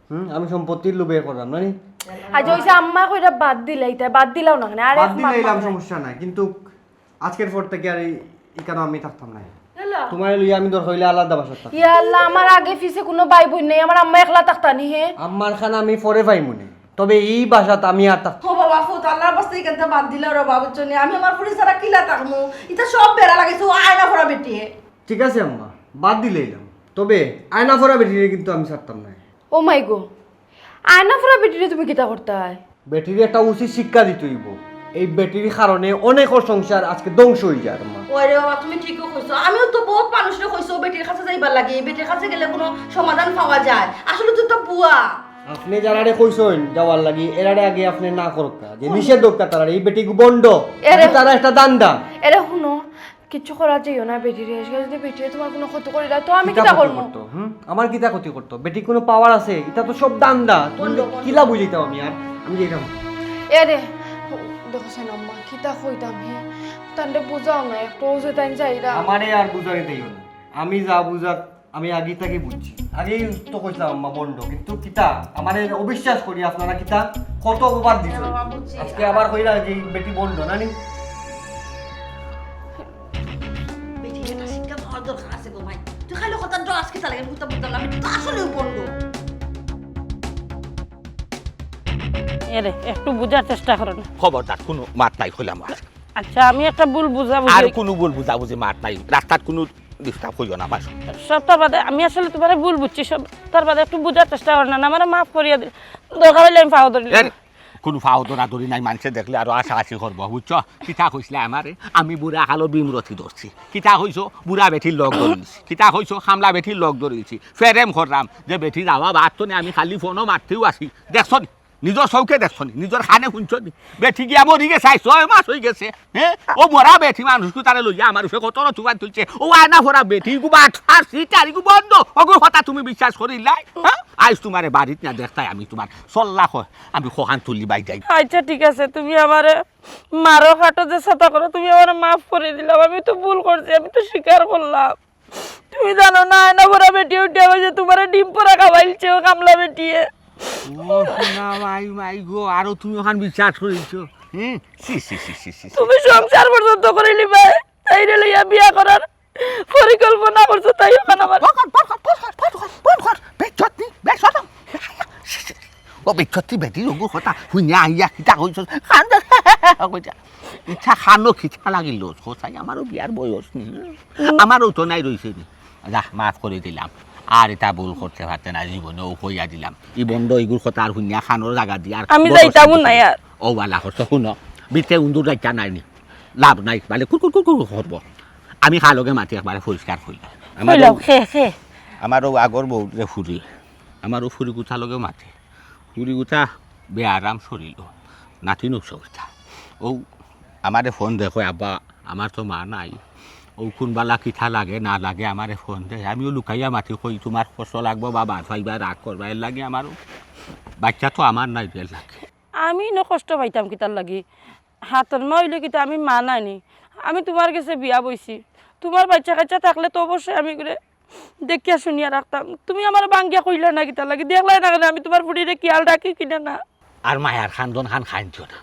হুম, আমি সম্পত্তির লোভে করলাম নানি? আচ্ছা, অইছে আম্মা কইরা বাদ দিলাইতা, বাদ দিলাও না কেনে? আর বাদ এক মাস দিলাইলাম, বাকি। সমস্যা নাই, কিন্তু আজকের পর থাকি আর এই, ইখানো আমি থাকতাম না। তুমারে লইয়া আমি দরকার অইলে আলাদা বাসাত থাকতাম। ইয়া আল্লাহ, আমার আগে পিছে কুনু ভাই বইন নাই, আমার আম্মা একলা থাকতা নি হে? আম্মার খান আমি পরে পাইমু নে, তবে ই বাসাত আমি আর থাকতাম। ও বাবা, ফুত, আল্লাহর ওয়াস্তে ইখানতা বাদ দিলাও রে বাবা, বুঝছো নি? আমি আমার ফুরি ছাড়া কিলা থাকমু? ইতা সব বেড়া লাগাইছে, ও আয়না ফরা বেটিয়ে। ঠিক আছে আম্মা, বাদ দিলাইলাম, তবে আয়না ফরা বেটিরে কিন্তু আমি ছাড়তাম না। ও মাই গো, আয়না ফরা বেটিরে তুমি কিতা করতায়? বেটিরে একটা উচিত শিক্ষা দিতে অইবো। এই বেটির কারণে অনেকর সংসার আজকে ধ্বংস অইযার, আম্মা। ওরে বাবা, তুমি ঠিকউ কইছো। আমিও তো বউত মানুষরে কইছি অউ বেটির কাছে যাইবার লাগি, এই বেটির কাছে গেলে কুনু সমাধান পাওয়া যায়। আসলে তো ইতা ভুয়া। আপনে যারারে কইছইন যাওয়ার লাগি, এরারে আগে আপনে না করউক্কা, যে নিষেধ করউক্কা তারারে, এই বেটি ভন্ড, এরে- তারা একটা ধান্দা। এরে হুনো, কিচ্ছু করা যাইও না বেটিরে। আজকে যদি বেটিয়ে তুমার কুনু ক্ষতি করি দেয়, তো আমি কিতা করমু? হুম, আমার কিতা ক্ষতি করতো? বেটি কুনু পাওয়ার আছে? ইতা তো সব ধান্দা। তুমি কিলা বুঝাইতাম আমি আর? আমি যাইতাম। এরে, দেখো সেন আম্মা, কিতা কইতাম হে? তানরে বুঝাও না একটু, অউ যে তাইন যাইরা। আমারে আর বুঝাইতে দিও না, আমি যা বুঝার আমি আগে থাকি বুঝছি। আগেই তো কইছিলাম আম্মা ভন্ড, কিন্তু কিতা আমারে অবিশ্বাস করি আপনারা কিতা কত অপবাদ দিছইন। আজকে আবার কইরা যে এই বেটি ভন্ড না নি? বেটি এটা শিক্ষা পাওয়ার দরকার আছে গো মাই। তুই খালি কথা ডরাস কিতা লাগি, আমি তো বুঝতাম না, আমি তো আসলেউ ভন্ড। এরে, একটু বুঝার চেষ্টা করো না। খবরদার, কুনু মাত নাই কইলাম আর। আচ্ছা, আমি একটা ভুল বুঝাবুঝি আর কুনু ভুল বুঝাবুঝি মাত নাই। রাস্তাত কুনু disturb করিও না, বাস। সবতার বাদে আমি আসলে তুমারে ভুল বুঝছি, সবতার বাদে একটু বুঝার চেষ্টা করো না, আমারে মাফ করিয়া দিও। দরকার অইলে আমি পাও ধরি। এরে, কুনু পাও ধরাধরি নাই, মানষে দেখলে আরো আশাআশি করবো, বুঝছো? কিতা কইছলায় আমারে? আমি বুড়া কালো বিমরতি ধরছি। কিতা কইছো? বুড়া বেটির লগ ধরিলিছি। কিতা কইছো? কামলা বেটির লগ ধরিলিছি। প্রেম কররাম যে বেটি যাওয়া বাদ তো নি, আমি খালি ফোনো মাততেউ আছি। দেখছো নি? নিজর চউখে দেখছো নি? নিজর কানে হুনছো নি? বেটি গিয়া মরি গেছে, আইজ ছয় মাস অইগেছে। হে? অউ মরা বেটি মানুষগুতারে লইয়া আমার উপরে কত তুফান তুলছে। অউ আয়না ফরা বেটি, ইগু বাটপার, চিটার, ইগু ভন্ড। অগুর কথা তুমি বিশ্বাস করিলায়? হে? আইজ তুমারে বাড়িত না দেখতায় আমি তুমার চল্লা কয়, আমি কখান তুলি বাই যাই। আচ্ছা, ঠিক আছে, তুমি আমারে মারো কাটো যে ছাতা করো, তুমি আমারে মাফ করি দিলাও। আমি তো ভুল করছি, আমি তো স্বীকার করলাম। তুমি জানো না, আয়না ফরা বেটি উঠিয়া কইছে তুমারে ডিম পোড়া খাওয়াইলছে অউ কামলা বেটিয়ে। ও সোনা মাই, মাই গো, আরো তুমি অখান বিশ্বাস করিছো? হে? ছি, ছি, ছি, ছি, ছি, ছি। তুমি সংসার পর্যন্ত করিলিবায়, তাইরে লইয়া বিয়া করার পরিকল্পনা করছো, তাই অখন আমার বন্ধ কর, বন্ধ কর, বন্ধ কর, বন্ধ কর, বন্ধ কর। বেইজ্জত নি, বেইজ্জত। ও বেইজ্জত নি বেটি, অগুর কথা হুনিয়া আইয়া কিতা কইছস? কান্দে কইতা। ইতা কানো কিতা লাগিল? কছাই, আমারও বিয়ার বয়স নি। আমারও তো নাই রইছে নি। যা, মাফ করি দিলাম। আর ইতা ভুল করতে পারতে না জীবনে, অউ কইয়া দিলাম। ই ভন্ড ইগুর কথা আর হুনিয়া কানোর জাগা দি আর আমি বড় যাইতামও অশান্তি না করি। আর। অউ বালা করছো, হুনো। ভিতরে উন্দুর যাইতা নাই নি। লাভ নাই, বালে কুর কুর কুর কুর করবো। আমি কার লগে মাতি একবারে পরিষ্কার কইলাম। আমার কইলাও, অউ, খে, খে। আমার অউ আগর বউ যে ফুরি, আমার অউ ফুরিগুতার লগে মাতি। ফুরিগুতা বেয়ারাম শরীল, নাতিন অসুবিধা। অউ আমারে ফোন দেয়, কয়, "আব্বা, আমার তো মা নাই।" অউ কুন বালা কিতা লাগে না লাগে আমারে ফোন দেয়। আমিও লুকাইয়া মাতি কই, "তুমার কষ্ট লাগবো বা বাদ পাইবা, রাগ করবা, এর লাগি আমারও বাইচ্চা তো আমার নাই, এর লাগি।" আমি ইনো কষ্ট পাইতাম কিতার লাগি? হাতর মা অইলে কিতা আমি মা নায় নি? আমি তুমার গেছে বিয়া বইছি। তুমার বাইচ্চা কাইচ্চা থাকলে তো অবশ্যই আমি ইগুরে দেখিয়া শুনিয়া রাখতাম। তুমি আমারে ভাঙ্গিয়া কইলায় না কিতার লাগি? দেখলায় না কেনে আমি তুমার ফুরিরে খিয়াল রাখি কিনা না? আর মায়ার কান্দন খান কান্দিও না।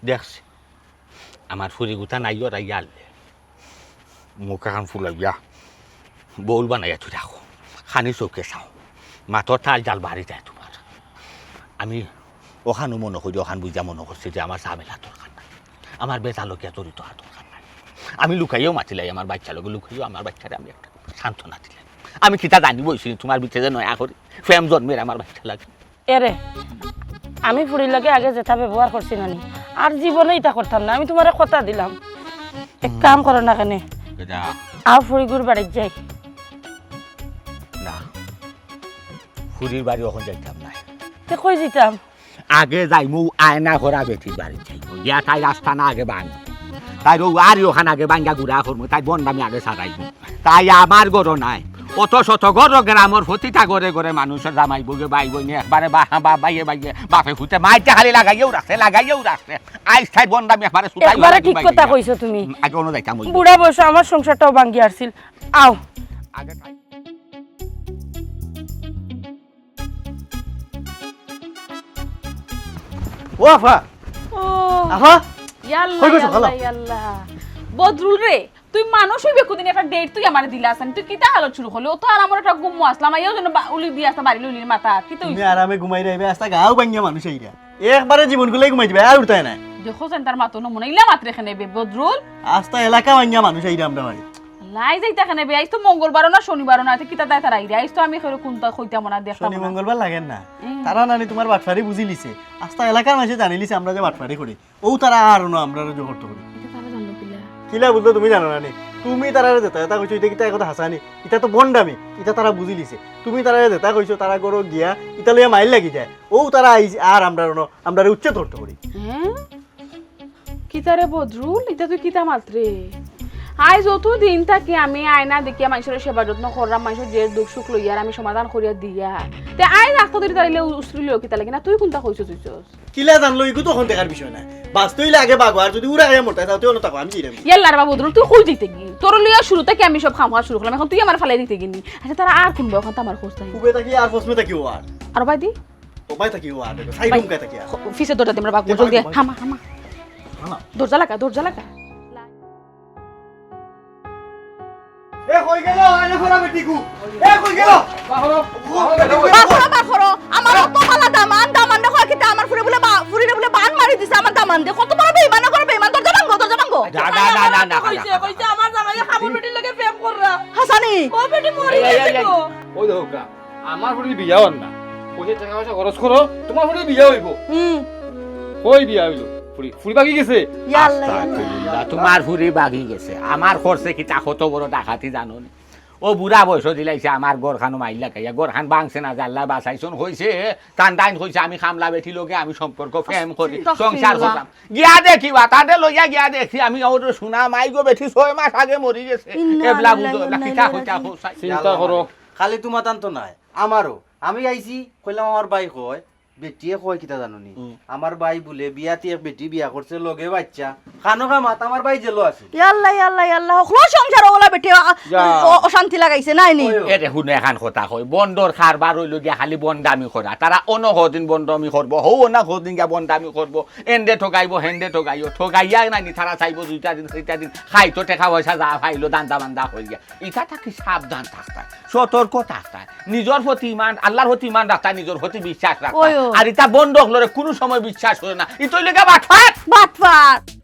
দেখছি, আমার ফুরিগুতা নাই, ওরা ইয়ালে মুখ এখান ফুলাইয়া বউল বানাইয়া থুই রাখো, খানি চউখে চাও, মাতর তাল জাল বাড়ি যায় তুমার। আমি অখানউ মনো করি, অখান বুঝিয়া মনো করছি যে আমার ঝামেলা দরকার নাই, আমার বেজালো গিয়া জড়িত অওয়ার দরকার নাই। আমি লুকাইয়াও মাতিলাই আমার বাইচ্চার লগে, লুকাইয়াও আমার বাইচ্চারে আমি একটা সান্ত্বনা দিলাই। আমি কিতা জানি বইছি তুমার ভিতরে যে নয়া করি প্রেম জন্মের আমার বাইচ্চার লাগি। এরে, আমি ফুরির লগে আগে যেতা ব্যবহার করছি না নি, আর জীবনে ইতা করতাম না। আমি তুমারে কথা দিলাম। এক কাম করো না কেনে? কিতা? আও ফুরিগুর বাড়িত যাই। না, ফুরির বাড়ি অখন যাইতাম না। তে কই যাইতাম? আগে যাইমু আয়না করা বেটির বাড়িত যাইমু। গিয়া তাইর আস্তানা আগে ভাঙ। তাইর অউ আরি অখান আগে ভাঙ্গা গুড়া করমু। তাইর ভন্ডামি আগে ছাড়াইমু। তাই আমার ঘরো নায়। অত শত ঘরো গ্রামর প্রতিটা ঘরে ঘরে মানুষর জামাই বউয়ে ভাই বইনে একবারে বা-, বা-, বাইয়ে বাইয়ে বাপে পুতে মাইতে খালি লাগাইয়াউ রাখছে, লাগাইয়াউ রাখছে। আইজ তাইর ভন্ডামি একবারে ছুটাই একবারে অইয়া ঠিক দিবাই কথা দিবা। কইছো তুমি। হুম, আগে অনো যাইতাম অই। বুড়া বয়সে আমার সংসারটাও ভাঙ্গি আরছিল। আও। আগে তাই ও আফা। ও, আফা? ইয়াল্লা, কই গেছো, ইয়াল্লা, খালা? ইয়াল্লা। বদরুল রে, তুই মানুষ অইবে কুদিন একটা date তুই আমারে দিলা আছনি। তুই কিতা হালত শুরু করলি? অত আরামর একটা ঘুমো আছলাম, আইয়াও যেন বা-, উলি দিয়া আছলা বাড়ি লইলির মাথা। কিতা তুমি অইছে? আরামে ঘুমাই রইবে, আস্তা গাঁও ভাঙ্গিয়া মানুষ আইরা। একবারে জীবন গুলাই ঘুমাই দিবা, আর উঠতায় নায়। দেখো যেন তার মাতো নমুনা, ইলা মাতরে কেনে বে বদরুল। আস্তা এলাকা ভাঙ্গিয়া মানুষ আইরা আমরার বাড়ি। লাই যাইতা কেনে বে, আইজ তো মঙ্গলবারও না, শনিবারও না, তে কিতা দায় তারা আইরে? আইজ তো আমি কেউরে কুনতা কইতাম না, দেখতাম শনি না। মঙ্গলবার লাগের না। হুম। তারা নানি তুমার বাটফারি বুঝিলিছে। আস্তা এলাকার মানষে জানিলিছে আমরা যে বাটফারি করি। অউ তারা আর অনো আমরারে জোর করতো করি। ইতা তারা জানলো কিলা? কিলা বুঝলো তুমি জানো না নি? তুমি তারারে যেতা যেতা কইছো, ইতা কিতা একথা হাছা নি? ইতা তো ভন্ডামি, ইতা তারা বুঝিলিছে। তুমি তারারে যেতা কইছো, তারা ঘরো গিয়া ইতা লইয়া মাইর লাগি যায়। অউ তারা আইজ আর আমরার অনো, আমরারে উচ্ছেদ করতো করি। হ্যাঁ? কিতা রে বদরুল, ইতা তুই কিতা মাতরে? আইজ অত দিন থাকি আমি আয়না দেখিয়া মানষর সেবা যত্ন কররাম, মানষর যে দুখ সুখ লইয়ার আমি সমাধান করিয়া দিয়ার। তে আইজ আখতা ধরি তারিলে উসরিলিও কিতা লাগি না? তুই কুনতা কইছস, কইছস? কিলা জানলো, ইগু তো অখন দেখার বিষয় না। বাঁচতে অইলে আগে বাগো, আর যদি উড়া খাইয়া মরতে চাও, তে অনো থাকো, আমি চিরাম। ইয়াল্লা রে বাবা বদরুল, তুই কই যাইতে গি? তোর লইয়া শুরু থাকি আমি সব কাম করা শুরু করলাম, এখন তুই আমারে ফালাই দিতে গি নি? আচ্ছা, তারা আর কুনবা অখন তো আমার খোঁজ নাই। খুবে থাকি আর ফসমে থাকি ও আর। আর ভাই দি? ও ভাই থাকি ও আর, দেখো, সাইড ভাই, রুম কায় থাকি আর। খ-, পিছে দরজা দে, আমরা বাগবো, এ, জলদি, বাগবো, হামা, হামা। হামা। দরজা লাগা, দরজা লাগা। এ, কই গেল? এনে ফেরা বেটিগু। এ, কই গেল? বাহরো, বাহরো, বাহরো। বার করো, বার করো। আমার অত ভালা দামান, দামান্দে কয় কিতা আমার ফুরি বুলে বা-, ফুরিরে বুলে বান মারি দিছে আমার দামান্দে। কত বড় বেইমান, করে বেইমান। দরজা ভাঙ্গো, দরজা ভাঙ্গো। না, না, না, না, না, কইছে, না। কইছে আমার জামাইয়ে কামর বেটির লগে প্রেম কররা। হাছানি। ও বেটি মরি এই, এই, গেছে এই, এই। গো। ওই দেখো কা, আমার ফুরির বিয়া অর না। কইছে টেকা পয়সা খরচ করো, তুমার ফুরির বিয়া অইবো। হুম। কই বিয়া অইলো? ফুরি, ফুরি বাগি গেছে। ইয়া আল্লাহ, ইয়া আল্লাহ। আস্তাগফিরুল্লাহ, তুমার ফুরি বাগি গেছে। আমার খরচে কিতা কত বড় ডাকাতি জানো নি? ও বুড়া বয়স দিলাইছে আমার ঘরখানো মাইর লাগাইয়া, ঘরখান ভাঙছে না যে আল্লায় বাঁচাইছন কইছে, তান দাইন কইছে আমি কামলা বেটি লগে আমি সম্পর্ক প্রেম করি, আস্তাগফিরুল্লাহ। সংসার করতাম। গিয়া দেখি, বাতারে লইয়া গিয়া দেখি, আমি ওর সোনা মাই গো বেটি ছয় মাস আগে মরি গেছে। ইন্না এবলা লিল্লাহি বুঝো, ওয়া এবলা ইন্না কিতা ইলাইহি কইতা রাজিউন। কইছাই। চিন্তা করো। খালি তুমার তান তো নাই, আমারও। আমি আইছি, কইলাম আমার ভাই কয়, বেটিয়ে কয় কিতা জানো নি? হুম। আমার ভাই বুলে বিয়াতি এক বেটি বিয়া করছে, লগে বাইচ্চা। খানো খামাত আমার ভাই জেলো আছে। ইয়াল্লা, ইয়াল্লা, ইয়াল্লা, হকলো সংসার ওলা বেটি, আ, যা। অ-, অশান্তি লাগাইছে, নাই নি? ওই, ওই। এরে হুনো এখান কথা কই, বন্ডর কারবার অইলো গিয়া খালি বন্ডামি করা। তারা অনো কদিন বন্ডামি করবো, হউ অনা কদিন গিয়া বন্ডামি করবো, এনরে ঠগাইবো, হেনরে ঠগাইও, ঠগাইয়া নাই নি, তারা চাইবো দুইটা দিন, তিনটা দিন, খাইতো টেকা পয়সা যা পাইলো, দান্দা বান্দা করিয়া। ইটা থাকি সাবধান থাকতায়, সতর্ক থাকতায়, নিজর প্রতি ইমান, আল্লার প্রতি ইমান রাখতায়, নিজর প্রতি বিশ্বাস রাখতায়। ওই, ওই। আর ইতা বন্ড অকলরে কুনু সময় বিশ্বাস করে না, ইতা অইলো গিয়া বাটপার। বাটপার।